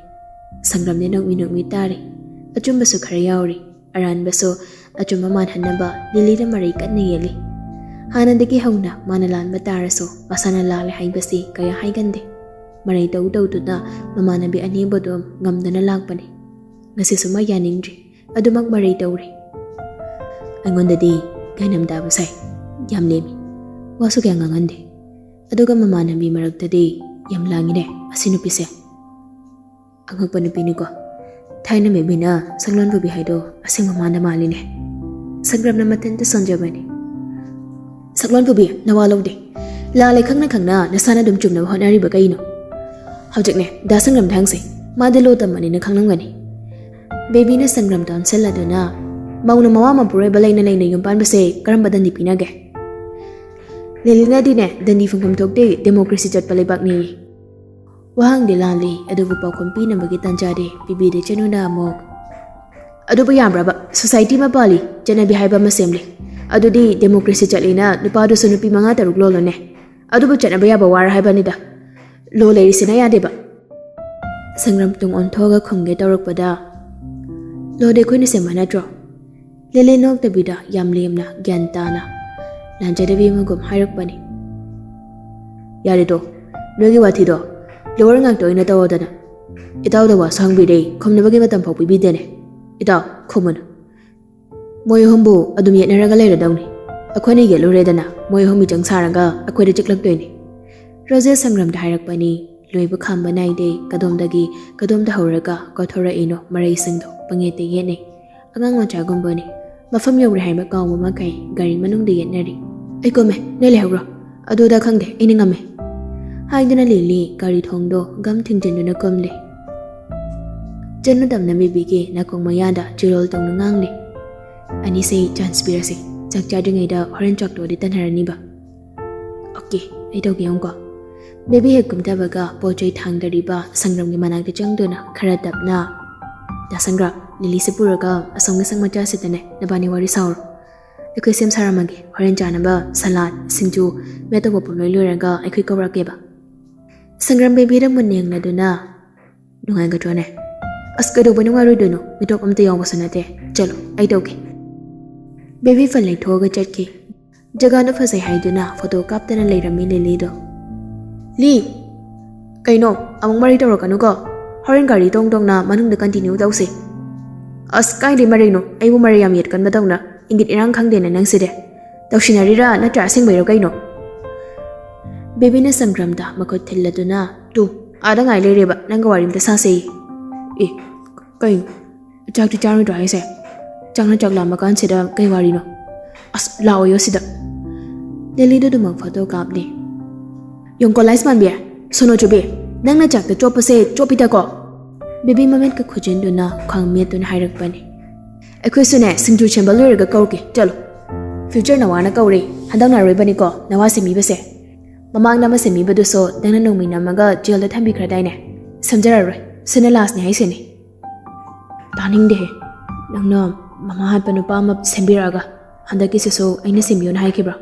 ꯁꯪꯒ꯭ꯔꯝꯗꯤ ꯅꯣꯛꯃꯤ ꯅꯣꯛꯃꯤ ꯇꯥꯔꯤ꯫ ꯑꯆꯨꯝꯕꯁꯨ ꯈꯔ ꯌꯥꯎꯔꯤ꯫ ꯑꯔꯥꯟꯕꯁꯨ ꯑꯆꯨꯝꯕ ꯃꯥꯟꯍꯟꯅꯕ ꯂꯤꯂꯤꯗ ꯃꯔꯩ ꯀꯟꯅ ꯌꯦꯜꯂꯤ꯫ ꯍꯥꯟꯅꯗꯒꯤ ꯍꯧꯅ ꯃꯥꯅ ꯂꯥꯟꯕ ꯇꯥꯔꯁꯨ ꯃꯁꯥꯅ ꯂꯥꯜꯂꯦ ꯍꯥꯏꯕꯁꯤ ꯀꯌꯥ ꯍꯥꯏꯒꯟꯗꯦ꯫ ꯃꯔꯩ ꯇꯧ ꯇꯧꯗꯨꯅ ꯃꯃꯥꯟꯅꯕꯤ ꯑꯅꯤꯕꯨ ꯑꯗꯨꯝ ꯉꯝꯗꯅ ꯂꯥꯛꯄꯅꯤ꯫ ꯉꯁꯤꯁꯨ ꯃꯥ ꯌꯥꯅꯤꯡꯗ꯭ꯔꯤ꯫ ꯑꯗꯨꯃꯛ ꯃꯔꯩ ꯇꯧꯔꯤ꯫ ꯑꯩꯉꯣꯟꯗꯗꯤ ꯒꯥꯏꯅꯝ ꯇꯥꯕ ꯁꯥꯏ꯫ ꯌꯥꯝ ꯂꯦꯝꯃꯤ꯫ ꯋꯥꯁꯨ ꯀꯌꯥ ꯉꯥꯡꯍꯟꯗꯦ꯫ ꯑꯗꯨꯒ ꯃꯃꯥꯟꯅꯕꯤ ꯃꯔꯛꯇꯗꯤ ꯌꯥꯝ ꯂꯥꯡꯉꯤꯅꯦ ꯑꯁꯤ ꯅꯨꯄꯤꯁꯦ꯫ ꯑꯉꯛꯄ ꯅꯨꯄꯤꯅꯤꯀꯣ꯫ ꯊꯥꯏꯅ ꯃꯦꯕꯤꯅ ꯁꯛꯂꯣꯟ ꯄꯨꯕꯤ ꯍꯥꯏꯗꯣ ꯑꯁꯦꯡꯕ ꯃꯥꯅ ꯃꯥꯜꯂꯤꯅꯦ꯫ ꯁꯪꯒ꯭ꯔꯝꯅ ꯃꯊꯟꯇ ꯁꯣꯟꯖꯕꯅꯤ꯫ ꯁꯛꯂꯣꯟ ꯄꯨꯕꯤ, ꯅꯋꯥ ꯂꯧꯗꯦ꯫ ꯂꯥꯜꯂꯦ ꯈꯪꯅ ꯈꯪꯅ ꯅꯁꯥꯅ ꯑꯗꯨꯝ ꯆꯨꯝꯅꯕ ꯍꯣꯠꯅꯔꯤꯕ ꯀꯩꯅꯣ? ꯍꯧꯖꯤꯛꯅꯦ, ꯗꯥ ꯁꯪꯒ꯭ꯔꯝꯗ ꯍꯪꯁꯦ꯫ ꯃꯥꯗꯤ ꯂꯣ ꯇꯝꯕꯅꯤꯅ ꯈꯪꯂꯝꯒꯅꯤ꯫ ꯕꯦꯕꯤꯅ ꯁꯪꯒ꯭ꯔꯝꯗ ꯑꯣꯟꯁꯤꯜꯂꯗꯨꯅ, "ꯃꯧꯅ ꯃꯋꯥ ꯃꯄꯨꯔꯣꯏꯕ ꯂꯩꯅ ꯂꯩꯅ ꯌꯨꯝ ꯄꯥꯟꯕꯁꯦ ꯀꯔꯝꯕ ꯗꯟꯗꯤ ꯄꯤꯅꯒꯦ?" ꯂꯤꯂꯤꯅꯗꯤꯅꯦ, "ꯗꯟꯗꯤ ꯐꯪꯐꯝ ꯊꯣꯛꯇꯦ, ꯗꯦꯃꯣꯀ꯭ꯔꯦꯁꯤ ꯆꯠꯄ ꯂꯩꯕꯥꯛꯅꯤ"꯫ ꯋꯥꯍꯪꯗꯤ ꯂꯥꯜꯂꯤ, ꯑꯗꯨꯕꯨ ꯄꯥꯎꯈꯨꯝ ꯄꯤꯅꯕꯒꯤ ꯇꯥꯟꯖꯥꯗꯤ ꯄꯤꯕꯤꯗꯦ ꯆꯅꯨꯅ ꯑꯃꯨꯛ꯫ "ꯑꯗꯨꯕꯨ ꯌꯥꯕ꯭ꯔꯕ? ꯁꯣꯁꯥꯏꯇꯤ ꯑꯃ ꯄꯥꯜꯂꯤ, ꯆꯠꯅꯕꯤ ꯍꯥꯏꯕ ꯑꯃ ꯁꯦꯝꯂꯤ꯫ ꯑꯗꯨꯗꯤ ꯗꯦꯃꯣꯀ꯭ꯔꯦꯁꯤ ꯆꯠꯂꯤꯅ ꯅꯨꯄꯥꯗꯨꯁꯨ ꯅꯨꯄꯤ ꯃꯉꯥ ꯇꯔꯨꯛ ꯂꯣꯜꯂꯣꯅꯦ꯫ ꯑꯗꯨꯕꯨ ꯆꯠꯅꯕ ꯌꯥꯕ ꯋꯥꯔ ꯍꯥꯏꯕꯅꯤꯗ꯫ ꯂꯣ ꯂꯩꯔꯤꯁꯤꯅ ꯌꯥꯗꯦꯕ"꯫ ꯁꯪꯒ꯭ꯔꯝ ꯇꯨꯡ ꯑꯣꯟꯊꯣꯛꯑꯒ ꯈꯨꯝꯒꯦ ꯇꯧꯔꯛꯄꯗ, "ꯂꯣꯗꯤ ꯑꯩꯈꯣꯏꯅ ꯁꯦꯝꯕ ꯅꯠꯇ꯭ꯔꯣ?" ꯂꯦꯂꯦ ꯅꯣꯛꯇꯕꯤꯗ ꯌꯥꯝ ꯂꯦꯝꯅ ꯒ꯭ꯌꯥꯟ ꯇꯥꯅ ꯂꯥꯟꯖꯗꯕꯤ ꯑꯃꯒꯨꯝ ꯍꯥꯏꯔꯛꯄꯅꯤ꯫ "ꯌꯥꯔꯦꯗꯣ, ꯅꯣꯏꯒꯤ ꯋꯥꯊꯤꯗꯣ ꯂꯣꯋꯔ ꯉꯥꯛꯇ ꯑꯣꯏꯅ ꯇꯧꯔꯗꯅ꯫ ꯏꯇꯥꯎꯗ ꯋꯥꯁꯨ ꯍꯪꯕꯤꯔꯦ, ꯈꯨꯝꯅꯕꯒꯤ ꯃꯇꯝ ꯐꯥꯎ ꯄꯤꯕꯤꯗꯦꯅꯦ꯫ ꯏꯇꯥꯎ, ꯈꯨꯝꯃꯨꯅꯨ꯫ ꯃꯣꯏ ꯑꯍꯨꯝꯕꯨ ꯑꯗꯨꯝ ꯌꯦꯠꯅꯔꯒ ꯂꯩꯔꯗꯧꯅꯤ꯫ ꯑꯩꯈꯣꯏꯅ ꯌꯦꯠꯂꯨꯔꯦꯗꯅ, ꯃꯣꯏ ꯑꯍꯨꯝ ꯃꯤꯆꯪ ꯁꯥꯔꯒ ꯑꯩꯈꯣꯏꯗ ꯆꯤꯛꯂꯛꯇꯣꯏꯅꯤ"꯫ ꯔꯣꯖꯦꯁ ꯁꯪꯒ꯭ꯔꯝꯗ ꯍꯥꯏꯔꯛꯄꯅꯤ꯫ ꯂꯣꯏꯕ ꯈꯥꯝꯕ ꯅꯥꯏꯗꯦ꯫ ꯀꯗꯣꯝꯗꯒꯤ ꯀꯗꯣꯝꯗ ꯍꯧꯔꯒ ꯀꯣꯊꯣꯔꯛꯏꯅꯣ ꯃꯔꯩꯁꯤꯡꯗꯣ ꯄꯪꯌꯦꯠꯇ ꯌꯦꯠꯅꯩ꯫ ꯑꯉꯥꯡ ꯃꯆꯥꯒꯨꯝꯕꯅꯤ꯫ ꯃꯐꯝ ꯌꯧꯔꯦ ꯍꯥꯏꯕ ꯀꯥꯎꯕ ꯃꯈꯩ ꯒꯥꯔꯤ ꯃꯅꯨꯡꯗ ꯌꯦꯠꯅꯔꯤ꯫ "ꯑꯩ ꯀꯨꯝꯃꯦ, ꯅꯣꯏ ꯂꯩꯍꯧꯔꯣ꯫ ꯑꯗꯨꯗ ꯈꯪꯗꯦ, ꯑꯩꯅ ꯉꯝꯃꯦ"꯫ ꯍꯥꯏꯗꯨꯅ ꯂꯤꯂꯤ ꯒꯥꯔꯤ ꯊꯣꯡꯗꯣ ꯒꯝ ꯊꯤꯡꯖꯤꯟꯗꯨꯅ ꯀꯨꯝꯂꯤ꯫ ꯆꯠ ꯃꯇꯝꯗ ꯕꯦꯕꯤꯒꯤ ꯅꯥꯀꯣꯡ ꯃꯌꯥꯗ ꯆꯤꯔꯣꯜ ꯇꯧꯅ ꯉꯥꯡꯂꯤ꯫ "ꯑꯅꯤꯁꯦ ꯆꯥꯟꯁ ꯄꯤꯔꯁꯤ꯫ ꯆꯥꯛ ꯆꯥꯗ꯭ꯔꯤꯉꯩꯗ ꯍꯣꯔꯦꯟ ꯆꯥꯛ ꯇꯣꯛꯑꯗꯤ ꯇꯟꯅꯔꯅꯤꯕ꯫" "ꯑꯣꯀꯦ, ꯑꯩ ꯇꯧꯒꯦ ꯌꯦꯡꯉꯨꯀꯣ꯫" ꯕꯦꯕꯤ ꯍꯦꯛ ꯀꯨꯝꯊꯕꯒ ꯄꯣꯠ ꯆꯩ ꯊꯥꯡꯗꯔꯤꯕ ꯁꯪꯒ꯭ꯔꯝꯒꯤ ꯃꯅꯥꯛꯇ ꯆꯪꯗꯨꯅ ꯈꯔ ꯇꯞꯅ, "ꯗꯥ ꯁꯪꯒ꯭ꯔꯥꯝ, ꯂꯤꯂꯤꯁꯦ ꯄꯨꯔꯒ ꯑꯁꯣꯝꯒꯤ ꯁꯪ ꯃꯆꯥꯁꯤꯗꯅꯦ ꯅꯕꯥꯅꯤ ꯋꯥꯔꯤ ꯁꯥꯍꯧꯔꯣ꯫ ꯑꯩꯈꯣꯏ ꯁꯦꯝ ꯁꯥꯔꯝꯃꯒꯦ꯫ ꯍꯣꯔꯦꯟ ꯆꯥꯅꯕ ꯁꯂꯥꯗ, ꯁꯤꯡꯖꯨ, ꯃꯦꯠꯇꯧꯕ ꯄꯨꯝꯂꯣꯏ ꯂꯣꯏꯔꯒ ꯑꯩꯈꯣꯏ ꯀꯧꯔꯛꯀꯦꯕ꯫" ꯁꯪꯒ꯭ꯔꯥꯝ ꯕꯦꯕꯤꯗ ꯃꯨꯟꯅ ꯌꯦꯡꯂꯗꯨꯅ, "ꯅꯨꯡꯉꯥꯏꯒꯗ꯭ꯔꯣꯅꯦ?" "ꯑꯁ, ꯀꯩꯗꯧꯕꯩ ꯅꯨꯡꯉꯥꯏꯔꯣꯏꯗꯣꯏꯅꯣ? ꯃꯤꯇꯣꯞ ꯑꯝꯇ ꯌꯥꯎꯕꯁꯨ ꯅꯠꯇꯦ꯫ ꯆꯠꯂꯣ, ꯑꯩ ꯇꯧꯒꯦ꯫" ꯕꯦꯕꯤ ꯐꯟ ꯂꯩꯊꯣꯛꯑꯒ ꯆꯠꯈꯤ꯫ ꯖꯒꯥꯗꯣ ꯐꯖꯩ ꯍꯥꯏꯗꯨꯅ ꯐꯣꯇꯣ ꯀꯥꯞꯇꯅ ꯂꯩꯔꯝꯃꯤ ꯂꯤꯂꯤꯗꯣ꯫ "ꯂꯤ, ꯀꯩꯅꯣ? ꯑꯃꯨꯛ ꯃꯔꯩ ꯇꯧꯔꯛꯀꯅꯨꯀꯣ꯫ ꯍꯣꯔꯦꯟ ꯒꯥꯔꯤ ꯇꯣꯡ ꯇꯣꯡꯅ ꯃꯅꯨꯡꯗ ꯀꯟꯇꯤꯅ꯭ꯌꯨ ꯇꯧꯁꯦ꯫" "ꯑꯁ, ꯀꯥꯏꯗꯩ ꯃꯔꯩꯅꯣ? ꯑꯩꯕꯨ ꯃꯔꯩ ꯌꯥꯝ ꯌꯦꯠꯀꯟꯕꯗꯧꯅ꯫ ꯏꯪꯒꯤꯠ ꯏꯔꯥꯡ ꯈꯪꯗꯦꯅꯦ ꯅꯪꯁꯤꯗꯤ꯫ ꯇꯧꯁꯤꯟꯅꯔꯤꯔꯥ ꯅꯠꯇ꯭ꯔ ꯑꯁꯦꯡꯕꯩꯔꯣ ꯀꯩꯅꯣ?" ꯕꯦꯕꯤꯅ ꯁꯪꯒ꯭ꯔꯥꯝꯗ ꯃꯈꯨꯠ ꯊꯤꯜꯂꯗꯨꯅ, "ꯇꯨ, ꯑꯥꯗ ꯉꯥꯏ ꯂꯩꯔꯦꯕ, ꯅꯪꯒ ꯋꯥꯔꯤ ꯑꯝꯇ ꯁꯥꯁꯦꯌꯦ꯫" "ꯑꯦ, ꯀꯩꯅꯣ? ꯆꯥꯛꯇꯤ ꯆꯥꯔꯣꯏꯗ꯭ꯔꯣ ꯍꯥꯏꯁꯦ? ꯆꯥꯛꯅ ꯆꯥꯛ ꯂꯥꯝꯕ ꯀꯥꯟꯁꯤꯗ ꯀꯩ ꯋꯥꯔꯤꯅꯣ? ꯑꯁ, ꯂꯥꯛꯑꯣꯌꯣ ꯁꯤꯗ꯫" ꯂꯤꯂꯤꯗꯨ ꯑꯗꯨꯃꯛ ꯐꯣꯇꯣ ꯀꯥꯞꯂꯤ꯫ "ꯌꯣꯡꯀꯣꯂꯥꯏꯁ ꯃꯥꯟꯕꯤ, ꯁꯣꯅꯣ ꯆꯨꯕꯤ, ꯅꯪꯅ ꯆꯥꯛꯇ ꯆꯣꯞꯄꯁꯦ ꯆꯣꯞꯄꯤꯗꯀꯣ꯫" ꯕꯦꯕꯤ ꯃꯃꯤꯠꯀ ꯈꯨꯖꯤꯟꯗꯨꯅ ꯈ꯭ꯋꯥꯡ ꯃꯦꯠꯇꯨꯅ ꯍꯥꯏꯔꯛꯄꯅꯤ꯫ "ꯑꯩꯈꯣꯏꯁꯨꯅꯦ ꯁꯤꯡꯖꯨ ꯁꯦꯝꯕ ꯂꯣꯏꯔꯒ ꯀꯧꯔꯛꯀꯦ, ꯆꯠꯂꯣ꯫ ꯐ꯭ꯌꯨꯆꯔ ꯅꯋꯥꯅ ꯀꯧꯔꯦ, ꯍꯟꯗꯛꯅ ꯑꯔꯣꯏꯕꯅꯤꯀꯣ ꯅꯋꯥ ꯁꯦꯝꯕꯤꯕꯁꯦ꯫ ꯃꯃꯥꯡꯗ ꯑꯃ ꯁꯦꯝꯕꯤꯕꯗꯨꯁꯨ ꯅꯪꯅ ꯅꯣꯡꯃꯩ ꯅꯝꯃꯒ ꯖꯦꯜꯗ ꯊꯝꯕꯤꯈ꯭ꯔꯗꯥꯏꯅꯦ? ꯁꯦꯝꯖꯔꯔꯣꯏ, ꯁꯤꯅ ꯂꯥꯁꯅꯦ ꯍꯥꯏꯁꯤꯅꯤ꯫" "ꯇꯥꯅꯤꯡꯗꯦꯍꯦ, ꯅꯪꯅ ꯃꯃꯥ ꯍꯥꯠꯄ ꯅꯨꯄꯥ ꯑꯃ ꯁꯦꯝꯕꯤꯔꯛꯑꯒ ꯍꯟꯗꯛꯀꯤꯁꯤꯁꯨ ꯑꯩꯅ ꯁꯦꯝꯕꯤꯌꯣꯅ ꯍꯥꯏꯈꯤꯕ꯭ꯔꯣ?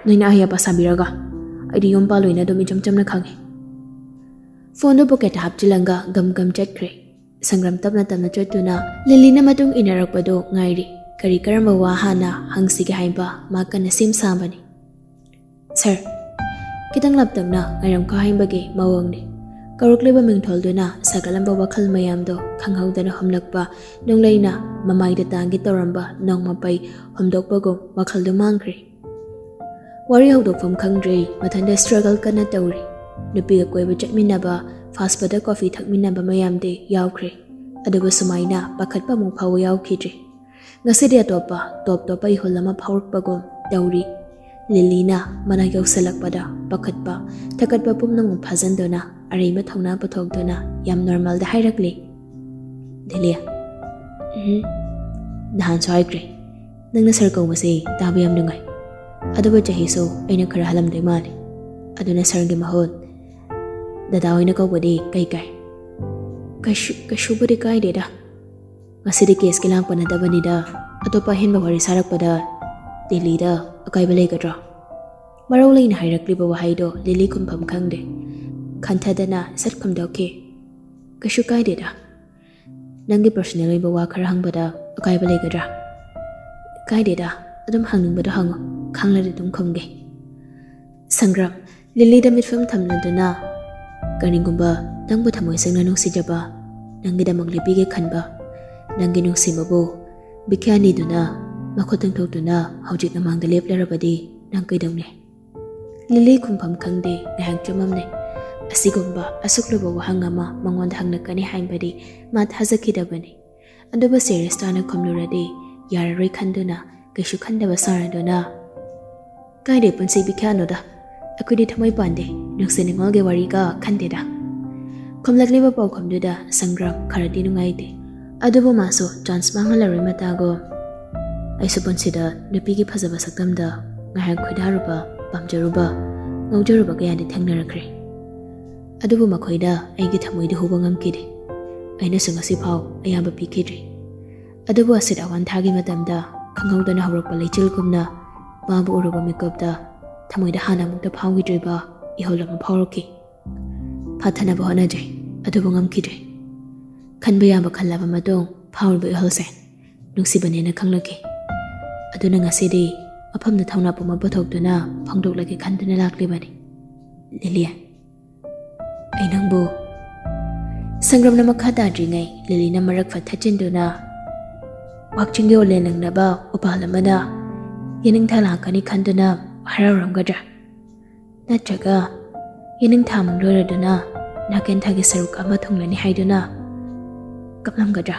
ꯅꯣꯏꯅ ꯑꯍꯩ ꯑꯄꯥ ꯁꯥꯕꯤꯔꯒ? ꯑꯩꯗꯤ ꯌꯨꯝ ꯄꯥꯜꯂꯣꯏꯅ ꯑꯗꯨꯝ ꯏꯆꯝ ꯆꯝꯅ ꯈꯪꯉꯤ꯫" ꯐꯣꯟꯗꯨ ꯄꯣꯀꯦꯠꯇ ꯍꯥꯞꯆꯤꯜꯂꯒ ꯒꯝ ꯒꯝ ꯆꯠꯈ꯭ꯔꯦ꯫ ꯁꯪꯒ꯭ꯔꯥꯝ ꯇꯞꯅ ꯇꯞꯅ ꯆꯠꯇꯨꯅ ꯂꯤꯂꯤꯅ ꯃꯇꯨꯡ ꯏꯟꯅꯔꯛꯄꯗꯨ ꯉꯥꯏꯔꯤ꯫ ꯀꯔꯤ ꯀꯔꯝꯕ ꯋꯥ ꯍꯥꯟꯅ ꯍꯪꯁꯤꯒꯦ ꯍꯥꯏꯕ ꯃꯥ ꯀꯟꯅ ꯁꯦꯝ ꯁꯥꯕꯅꯤ꯫ "ꯁꯔ, ꯈꯤꯇꯪ ꯂꯥꯞꯇꯛꯅ ꯉꯥꯏꯔꯝꯈꯣ" ꯍꯥꯏꯕꯒꯤ ꯃꯑꯣꯡꯅꯤ꯫ ꯀꯧꯔꯛꯂꯤꯕ ꯃꯤꯡꯊꯣꯜꯗꯨꯅ ꯁꯥꯒꯠꯂꯝꯕ ꯋꯥꯈꯜ ꯃꯌꯥꯝꯗꯣ ꯈꯪꯍꯧꯗꯅ ꯍꯨꯝꯂꯛꯄ ꯅꯣꯡꯂꯩꯅ ꯃꯃꯥꯏꯗ ꯇꯥꯡꯒꯦ ꯇꯧꯔꯝꯕ ꯅꯣꯡꯃꯄꯩ ꯍꯨꯝꯗꯣꯛꯄꯒꯨꯝ ꯋꯥꯈꯜꯗꯨ ꯃꯥꯡꯈ꯭ꯔꯦ꯫ ꯋꯥꯔꯤ ꯍꯧꯗꯣꯛꯐꯝ ꯈꯪꯗ꯭ꯔꯦ, ꯃꯊꯟꯇ ꯁ꯭ꯇ꯭ꯔꯒꯜ ꯀꯟꯅ ꯇꯧꯔꯤ꯫ ꯅꯨꯄꯤꯒ ꯀꯣꯏꯕ ꯆꯠꯃꯤꯟꯅꯕ, ꯐꯥꯁ ꯐꯨꯗꯇ ꯀꯣꯐꯤ ꯊꯛꯃꯤꯟꯅꯕ ꯃꯌꯥꯝꯗꯤ ꯌꯥꯎꯈ꯭ꯔꯦ꯫ ꯑꯗꯨꯕꯨ ꯁꯨꯃꯥꯏꯅ ꯄꯥꯈꯠꯄ ꯑꯃꯨꯛ ꯐꯥꯎꯕ ꯌꯥꯎꯈꯤꯗ꯭ꯔꯤ꯫ ꯉꯁꯤꯗꯤ ꯑꯇꯣꯞꯄ, ꯇꯣꯞ ꯇꯣꯞꯄ ꯏꯍꯨꯜ ꯑꯃ ꯐꯥꯎꯔꯛꯄꯒꯨꯝ ꯇꯧꯔꯤ꯫ ꯂꯤꯂꯤꯅ ꯃꯅꯥꯛ ꯌꯧꯁꯜꯂꯛꯄꯗ ꯄꯥꯈꯠꯄ, ꯊꯀꯠꯄ ꯄꯨꯝꯅꯃꯛ ꯐꯥꯖꯤꯟꯗꯨꯅ ꯑꯔꯩꯕ ꯊꯧꯅꯥ ꯄꯨꯊꯣꯛꯇꯨꯅ ꯌꯥꯝ ꯅꯣꯔꯃꯦꯜꯗ ꯍꯥꯏꯔꯛꯂꯤ, "ꯂꯤꯂꯤ, ꯎꯝ, ꯅꯍꯥꯟꯁꯨ ꯍꯥꯏꯈ꯭ꯔꯦ, ꯅꯪꯅ ꯁꯥꯔ ꯀꯧꯕꯁꯦ ꯇꯥꯕ ꯌꯥꯝ ꯅꯨꯡꯉꯥꯏ꯫ ꯑꯗꯨꯕꯨ ꯆꯍꯤꯁꯨ ꯑꯩꯅ ꯈꯔ ꯍꯜꯂꯝꯗꯣꯏ ꯃꯥꯜꯂꯤ꯫ ꯑꯗꯨꯅ ꯁꯥꯔꯒꯤ ꯃꯍꯨꯠ ꯗꯗꯥ ꯑꯣꯏꯅ ꯀꯧꯕꯗꯤ ꯀꯩ ꯀꯥꯏ?" "ꯀꯩꯁꯨ, ꯀꯩꯁꯨꯕꯨꯗꯤ ꯀꯥꯏꯗꯦꯗ꯫ ꯉꯁꯤꯗꯤ ꯀꯦꯁꯀꯤ ꯂꯥꯡꯄ ꯅꯠꯇꯕꯅꯤꯗ, ꯑꯇꯣꯞꯄ ꯑꯍꯦꯟꯕ ꯋꯥꯔꯤ ꯁꯥꯔꯛꯄꯗ ꯗꯤꯜꯂꯤꯗ ꯑꯀꯥꯏꯕ ꯂꯩꯒꯗ꯭ꯔꯣ?" ꯃꯔꯧ ꯂꯩꯅ ꯍꯥꯏꯔꯛꯂꯤꯕ ꯋꯥꯍꯩꯗꯣ ꯂꯤꯂꯤ ꯈꯨꯝꯐꯝ ꯈꯪꯗꯦ꯫ ꯈꯟꯊꯗꯅ ꯁꯠ ꯈꯨꯝꯗꯣꯛꯈꯤ, "ꯀꯩꯁꯨ ꯀꯥꯏꯗꯦꯗ꯫ ꯅꯪꯒꯤ ꯄꯔꯁꯣꯅꯦꯜ ꯑꯣꯏꯕ ꯋꯥ ꯈꯔ ꯍꯪꯕꯗ ꯑꯀꯥꯏꯕ ꯂꯩꯒꯗ꯭ꯔꯥ?" "ꯀꯥꯏꯗꯦꯗ, ꯑꯗꯨꯝ ꯍꯪꯅꯤꯡꯕꯗꯣ ꯍꯪꯉꯣ, ꯈꯪꯂꯗꯤ ꯑꯗꯨꯝ ꯈꯨꯝꯒꯦ꯫" ꯁꯪꯒ꯭ꯔꯥꯝ, ꯂꯤꯂꯤꯗ ꯃꯤꯠꯐꯝ ꯊꯝꯂꯗꯨꯅ, "ꯀꯔꯤꯒꯨꯝꯕ ꯅꯪꯕꯨ ꯊꯃꯣꯏ ꯁꯦꯡꯅ ꯅꯨꯡꯁꯤꯖꯕ, ꯅꯪꯒꯤꯗꯃꯛ ꯂꯦꯞꯄꯤꯒꯦ ꯈꯟꯕ ꯅꯪꯒꯤ ꯅꯨꯡꯁꯤꯕꯕꯨ ꯕꯤꯈ꯭ꯌꯥ ꯅꯤꯗꯨꯅ ꯃꯈꯨꯠ ꯇꯤꯡꯊꯣꯛꯇꯨꯅ ꯍꯧꯖꯤꯛ ꯅꯃꯥꯡꯗ ꯂꯦꯞꯂꯔꯕꯗꯤ ꯅꯪ ꯀꯩꯗꯧꯅꯤ?" ꯂꯤꯂꯤ ꯈꯨꯝꯐꯝ ꯈꯪꯗꯦ, ꯉꯥꯏꯍꯥꯛ ꯆꯃꯝꯅꯩ꯫ ꯑꯁꯤꯒꯨꯝꯕ ꯑꯁꯨꯛ ꯂꯨꯕ ꯋꯥꯍꯪ ꯑꯃ ꯃꯉꯣꯟꯗ ꯍꯪꯂꯛꯀꯅꯤ ꯍꯥꯏꯕꯗꯤ ꯃꯥ ꯊꯥꯖꯈꯤꯗꯕꯅꯤ꯫ ꯑꯗꯨꯕꯨ ꯁꯤꯔꯤꯌꯁ ꯇꯥꯅ ꯈꯨꯝꯂꯨꯔꯗꯤ ꯌꯥꯔꯔꯣꯏ ꯈꯟꯗꯨꯅ ꯀꯩꯁꯨ ꯈꯟꯗꯕ ꯁꯥꯔꯗꯨꯅ, "ꯀꯥꯏꯗꯩ ꯄꯨꯟꯁꯤ ꯕꯤꯈ꯭ꯌꯥꯠꯅꯣꯗ? ꯑꯩꯈꯣꯏꯗꯤ ꯊꯃꯣꯏ ꯄꯥꯟꯗꯦ, ꯅꯨꯡꯁꯤ ꯅꯤꯉꯣꯜꯒꯤ ꯋꯥꯔꯤꯒ ꯈꯟꯗꯦꯗ꯫" ꯈꯨꯝꯂꯛꯂꯤꯕ ꯄꯥꯎꯈꯨꯝꯗꯨꯗ ꯁꯪꯒ꯭ꯔꯥꯝ ꯈꯔꯗꯤ ꯅꯨꯡꯉꯥꯏꯇꯦ꯫ ꯑꯗꯨꯕꯨ ꯃꯥꯁꯨ ꯆꯥꯟꯁ ꯃꯥꯡꯍꯜꯂꯔꯣꯏ ꯃꯇꯥꯒꯨꯝ, "ꯑꯩꯁꯨ ꯄꯨꯟꯁꯤꯗ ꯅꯨꯄꯤꯒꯤ ꯐꯖꯕ ꯁꯛꯇꯝꯗ ꯉꯥꯏꯍꯥꯛ ꯈꯣꯏꯗꯥꯔꯨꯕ, ꯄꯥꯝꯖꯔꯨꯕ, ꯉꯥꯎꯖꯔꯨꯕ ꯀꯌꯥꯗꯤ ꯊꯦꯡꯅꯔꯛꯈ꯭ꯔꯦ꯫ ꯑꯗꯨꯕꯨ ꯃꯈꯣꯏꯗ ꯑꯩꯒꯤ ꯊꯃꯣꯏꯗꯤ ꯍꯨꯕ ꯉꯝꯈꯤꯗꯦ꯫ ꯑꯩꯅꯁꯨ ꯉꯁꯤꯐꯥꯎ ꯑꯌꯥꯕ ꯄꯤꯈꯤꯗ꯭ꯔꯤ꯫" ꯑꯗꯨꯕꯨ ꯑꯁꯤꯗ ꯑꯋꯥꯟꯊꯥꯒꯤ ꯃꯇꯝꯗ ꯈꯪꯍꯧꯗꯅ ꯍꯧꯔꯛꯄ ꯂꯩꯆꯤꯜꯒꯨꯝꯅ ꯃꯥꯕꯨ ꯎꯔꯨꯕ ꯃꯤꯀꯨꯞꯇ ꯊꯃꯣꯏꯗ ꯍꯥꯟꯅ ꯑꯃꯨꯛꯇ ꯐꯥꯎꯈꯤꯗ꯭ꯔꯤꯕ ꯏꯍꯨꯜ ꯑꯃ ꯐꯥꯎꯔꯛꯈꯤ꯫ ꯐꯥꯊꯅꯕ ꯍꯣꯠꯅꯖꯩ, ꯑꯗꯨꯕꯨ ꯉꯝꯈꯤꯗ꯭ꯔꯦ꯫ ꯈꯟꯕ ꯌꯥꯕ ꯈꯜꯂꯕ ꯃꯇꯨꯡ ꯐꯥꯎꯔꯤꯕ ꯏꯍꯨꯜꯁꯦ ꯅꯨꯡꯁꯤꯕꯅꯦꯅ ꯈꯪꯂꯛꯈꯤ꯫ ꯑꯗꯨꯅ ꯉꯁꯤꯗꯤ ꯃꯐꯝꯗ ꯊꯧꯅꯥ ꯄꯨꯝꯕ ꯄꯨꯊꯣꯛꯇꯨꯅ ꯐꯣꯡꯗꯣꯛꯂꯒꯦ ꯈꯟꯗꯨꯅ ꯂꯥꯛꯂꯤꯕꯅꯤ꯫ ꯂꯤꯂꯤ, ꯑꯩ ꯅꯪꯕꯨ꯫ ꯁꯪꯒ꯭ꯔꯥꯝꯅ ꯃꯈꯥ ꯇꯥꯗ꯭ꯔꯤꯉꯩ ꯂꯤꯂꯤꯅ ꯃꯔꯛ ꯐꯠ ꯊꯠꯆꯤꯟꯗꯨꯅ, ꯋꯥꯛꯆꯤꯡꯒꯤ ꯑꯣꯂꯦꯟ ꯂꯪꯅꯕ ꯎꯄꯥꯜ ꯑꯃꯗ ꯌꯦꯅꯤꯡꯊꯥ ꯂꯥꯛꯀꯅꯤ ꯈꯟꯗꯨꯅ ꯍꯔꯥꯎꯔꯝꯒꯗ꯭ꯔꯥ? ꯅꯠꯇ꯭ꯔꯒ ꯌꯦꯅꯤꯡꯊꯥ ꯑꯃꯨꯛ ꯂꯣꯏꯔꯗꯨꯅ ꯅꯥꯀꯦꯟꯊꯥꯒꯤ ꯁꯔꯨꯛ ꯑꯃ ꯊꯨꯡꯂꯅꯤ ꯍꯥꯏꯗꯨꯅ ꯀꯞꯂꯝꯒꯗ꯭ꯔꯥ?